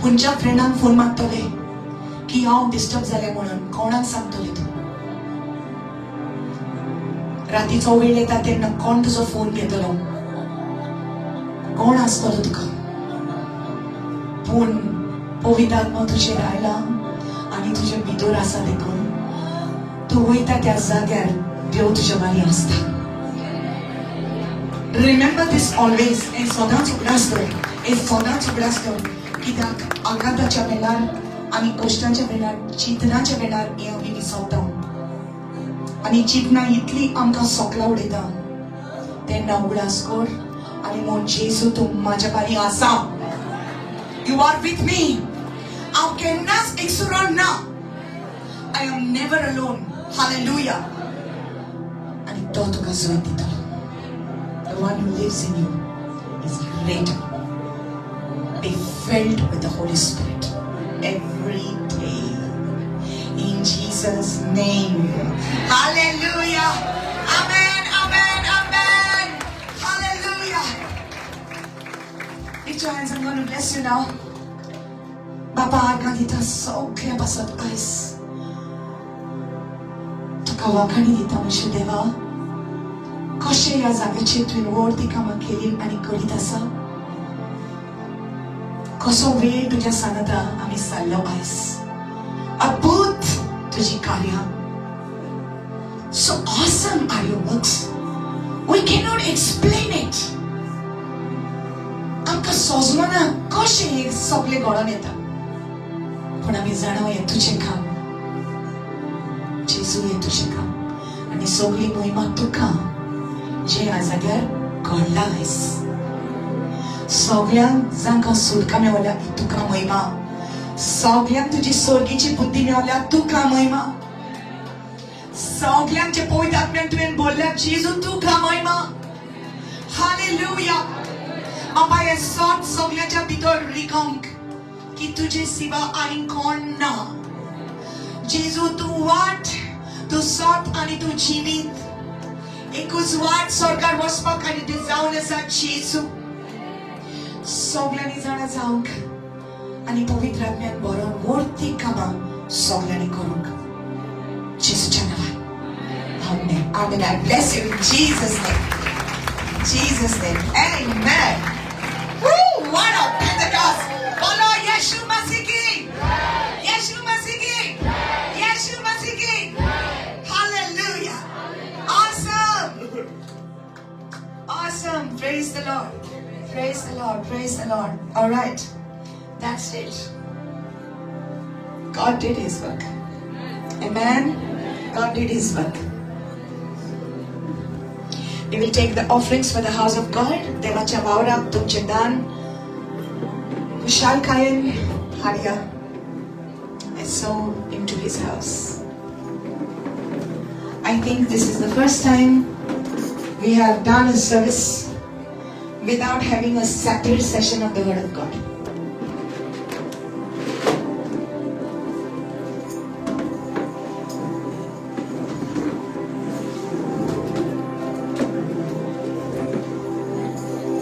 खंयच्या फ्रेंडाक फोन मागतले की हांव डिस्टर्ब जालें म्हणून? कोणाक सांगतले तूं? रातीचो वेळ येता तेन्ना कोण तुजो फोन घेतलो? कोण आसतलो तुका? पूण पवित्र आत्मा तुजेर आयला आनी तुजे भितर आसा देखून तूं वयता त्या जाग्यार देव तुज्या वारी आसता. Remember this always. हें सदांच उगडास दवर, हें सदांच उगडास दवर. कित्याक आघाताच्या वेळार आनी कश्टांच्या वेळार, चिंतनाच्या वेळार हें आमी विसरता आनी चिंतनां इतली आमकां सोकला उडयता. तेन्ना उगडास कर आनी म्हण, जेजू तूं म्हाज्या बारी आसा. You are with me. हांव केन्नाच एकसुरो ना. I am never alone. Hallelujah. आनी तो तुका जैत दितलो. The one who lives in you is greater. Be filled with the Holy Spirit every day. In Jesus' name. Hallelujah. Amen, amen, amen. Hallelujah. Lift your hands. I'm going to bless you now. बापा, आर्गां दिता सगळ्या पासत आयज. तुका वाखाणी दिता म्हज्या देवा, कशें ह्या जाग्याचेर तुवें व्हड कामां केली आनी करीत आसा. कसो वेळ तुज्या सांगाता आमी सारलो आयज. अद्भुत तुजी कार्यां. So awesome are your works. We cannot explain it. आमकां सोजमना कशें हें सगळें घडोवन येता, पूण आमी जाणा हें तुजें काम जेजू, हें तुजें काम आनी सगळी मोहिमा तुका जे ह्या जाग्यार घडला आयज. सगळ्यांक जांकां सुटका मेवल्या तुका महिमा. सगळ्यांक तुजी स्वर्गीची बुद्धी मेवल्या तुका महिमा. सगळ्यांक जे पवित्र आत्म्यान तुवें बोलल्या जेजू तुका महिमा. हालेलुया. बाबा, हे सत सगळ्यांच्या भितर रिगोंक की तुजे सिवा आनी कोण ना. जेजू, तूं वाट, तूं सत आनी तूं जिवीत. एकूच वाट स्वर्गार वचपाक आनी ती जावन आसा जेजू. सगळ्यांनी जाणा जावंक आनी पवित्र आत्म्यान बरोवन व्हडती कामां सगळ्यांनी करूंक जेजूच्या नांवान. Amen. Amen. I bless you in Jesus' name. Jesus' name. Amen. Woo! What a Pentecost! बोलो यीशु मसीह की, यीशु मसीह की, यीशु मसीह की. Hallelujah. Awesome. Awesome. Praise the Lord. Praise the Lord. Praise the Lord. All right. That's it. God did his work. Amen. God did his work. We will take the offerings for the house of God. देवाच्या वावराक तुमचे दान खुशालकायेन हाडया and sow into his house. I think this is the first time we have done a service without having a separate session of the Word of God.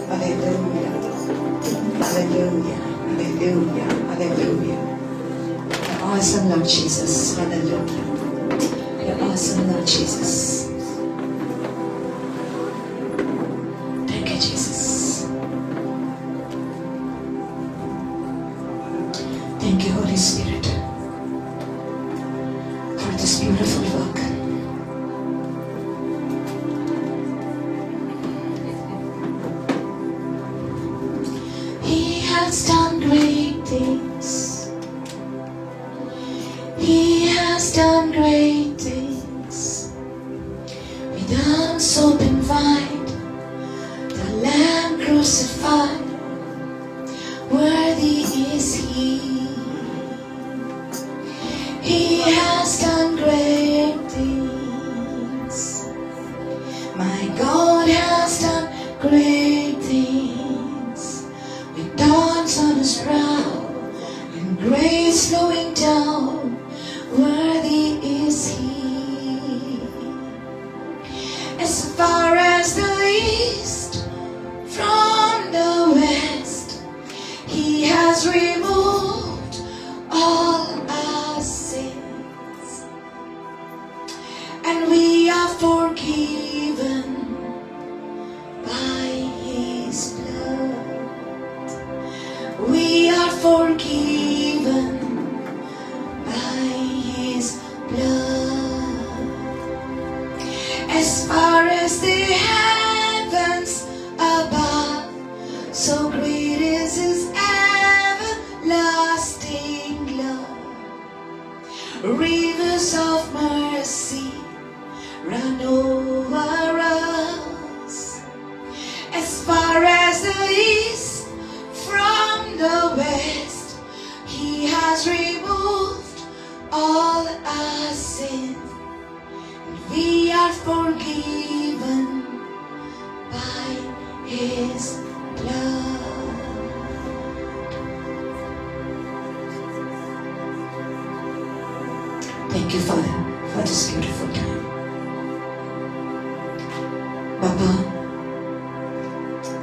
Hallelujah. Hallelujah. Hallelujah. Hallelujah. Awesome Lord Jesus. Hallelujah. You're awesome, Lord Jesus. Thank you, Jesus. Thank you, Holy Spirit, for this beautiful work. He has done great things. He has done great things. With arms open wide, the Lamb crucified, worthy is He. He has done great things. My God has done great things. With thorns on His brow and grace flowing down, worthy is He. As far as the east from the west, He has removed all our sins, and we are forgiven by His blood. We are forgiven by His blood. As far as the heavens above, so great is His everlasting love. Rivers of mercy run over us. As far as the east from the west, He has removed all our sins, and we are forgiven by His blood. Thank you, Father, for this beautiful time. बाबा,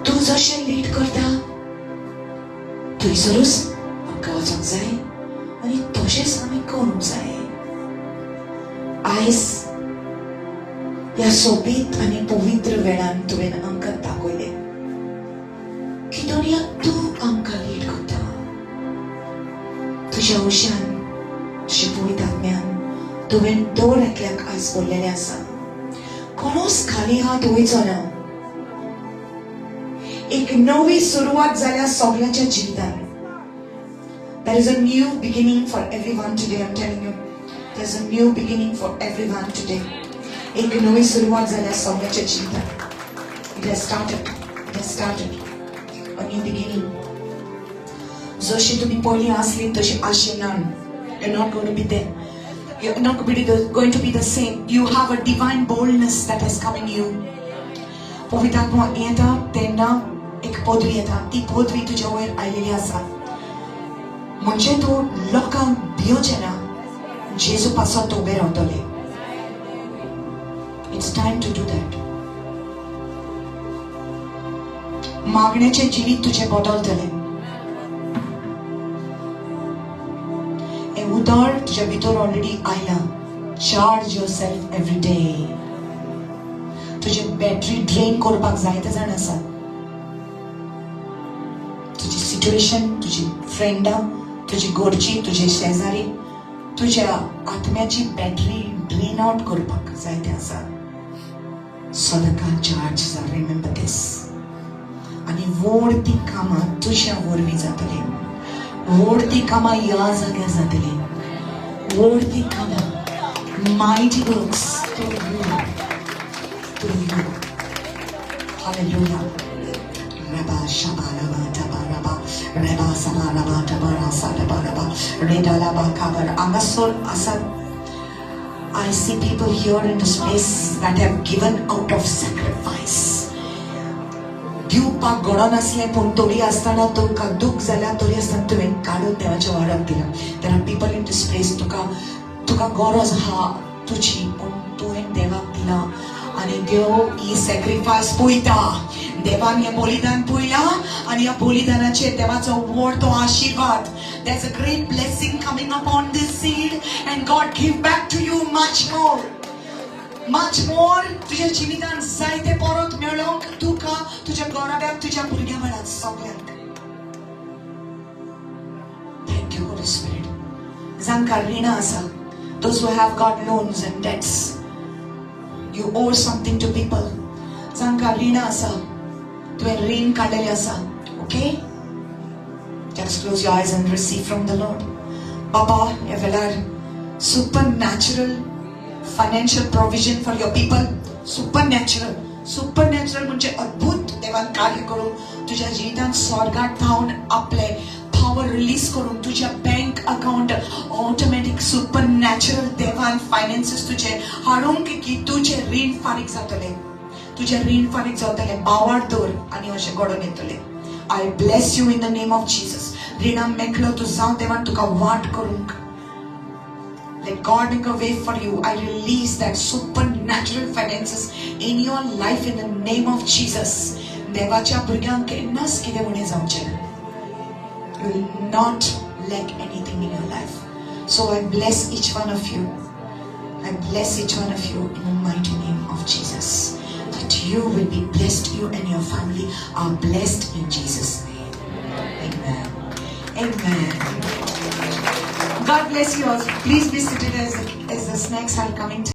तूं जशें lead करता थंयसरूच आमकां वचोंक जाय आनी तशेंच आमी करूंक जाय. आयज ह्या सोबीत आनी पवित्र वेळान तुवें आमकां दाखयलें की दुनिया तूं आमकां लीड करता. तुज्या उशान, तुज्या पवित्र आत्म्यान तुवें दर एकल्याक आयज बोल्लेलें आसा. कोणूच खाली हात वयचो ना. एक नवी सुरवात जाल्या सगळ्याच्या जिवितान. There is a new beginning for everyone today, I'm telling you. There's a new beginning for everyone today. एक नवी सुरवात जाल्या सगळ्याच्या जिवितान. It has started. It has started. A new beginning. जशी तुम्ही पयलीं आसली तशी आसचे ना. You're not going to be there. You're not going to be the same. You have a divine boldness that has come in you. पवित्र आत्मा येता तेन्ना एक पदवी येता, ती पदवी तुज्या वयर आयलेली आसा. म्हणजे तूं लोकांक भियोचें ना, जेजू पासत तूं उबें रावतलें. It's time to do that. मागण्याचें जिवीत तुजें बदलतलें. हें उतर तुज्या भितर ऑलरेडी आयलां. Charge yourself every day. तुजी बॅटरी ड्रेन करपाक जायते जाण आसा. तुजी सिट्युएशन, तुजी फ्रेंडां, तुजी घरची, तुजे शेजारी तुज्या आत्म्याची बॅटरी ड्रेन आउट करपाक जायते आसा. सदां चार्ज जा. Remember this. आनी व्हड ती कामां तुज्या वरवीं जातलीं. व्हड ती कामां ह्या जाग्यार जातलीं. व्हड ती कामां, mighty works through you, through you. Hallelujah. Reba shaba raba taba raba reba saba raba taba rasa taba raba reda laba kabar. Angasor asad. I see people here in this place that have given out of sacrifice. दिवपाक घडनासलें पूण तरी आसतना तुका दूख जाल्या तरी आसतना तुवें काडून देवाच्या वावराक दिलां. There are people in this place, तुका तुका गरज आहा तुजी पूण तुवें देवाक दिलां आनी देव ही सॅक्रिफायस पळयता. देवान हें बलिदान पळयलां आनी ह्या बलिदानाचेर देवाचो व्हड तो आशिर्वाद. There's a great blessing coming upon this seed and God give back to you much more. Much more. तुज्या जिवितान जायते परत मेळोंक तुका, तुज्या घराब्याक, तुज्या भुरग्यां बाळाक, सगल्यांक. Thank you, Holy Spirit. जांकां रिणां आसा, those who have got loans and debts, you owe something to people. जांकां रिणां आसा, तुवें रीण काडलेलें आसा, okay, just close your eyes and receive from the Lord. बाबा, ह्या वेळार supernatural financial provision for your people. Supernatural, supernatural म्हणजे अद्भुत देवान कार्य करून तुझ्या जिवितांत स्वर्गात थावन आपले पावर रिलीज करून तुझ्या bank account automatic super natural देवान फायनान्सीस तुझे हाडूंक की तुझे रीण फारीक जातले, तुझे रीण फारीक जातले. बावार दवर आनी अशें घडोवन येतले. I bless you in the name of Jesus. रिणां मेकळो तूं जावं. देवान तुका वाट करूंक. Let God make a way for you. I release that supernatural finances in your life in the name of Jesus. देवाच्या भुरग्यांक केन्नाच कितें उणें जावचें ना. You will not lack anything in your life. So I bless each one of you. I bless each one of you in the mighty name of Jesus. That you will be blessed, you and your family are blessed in Jesus' name. Amen. Amen. God bless you all. Please be seated as the snacks are coming.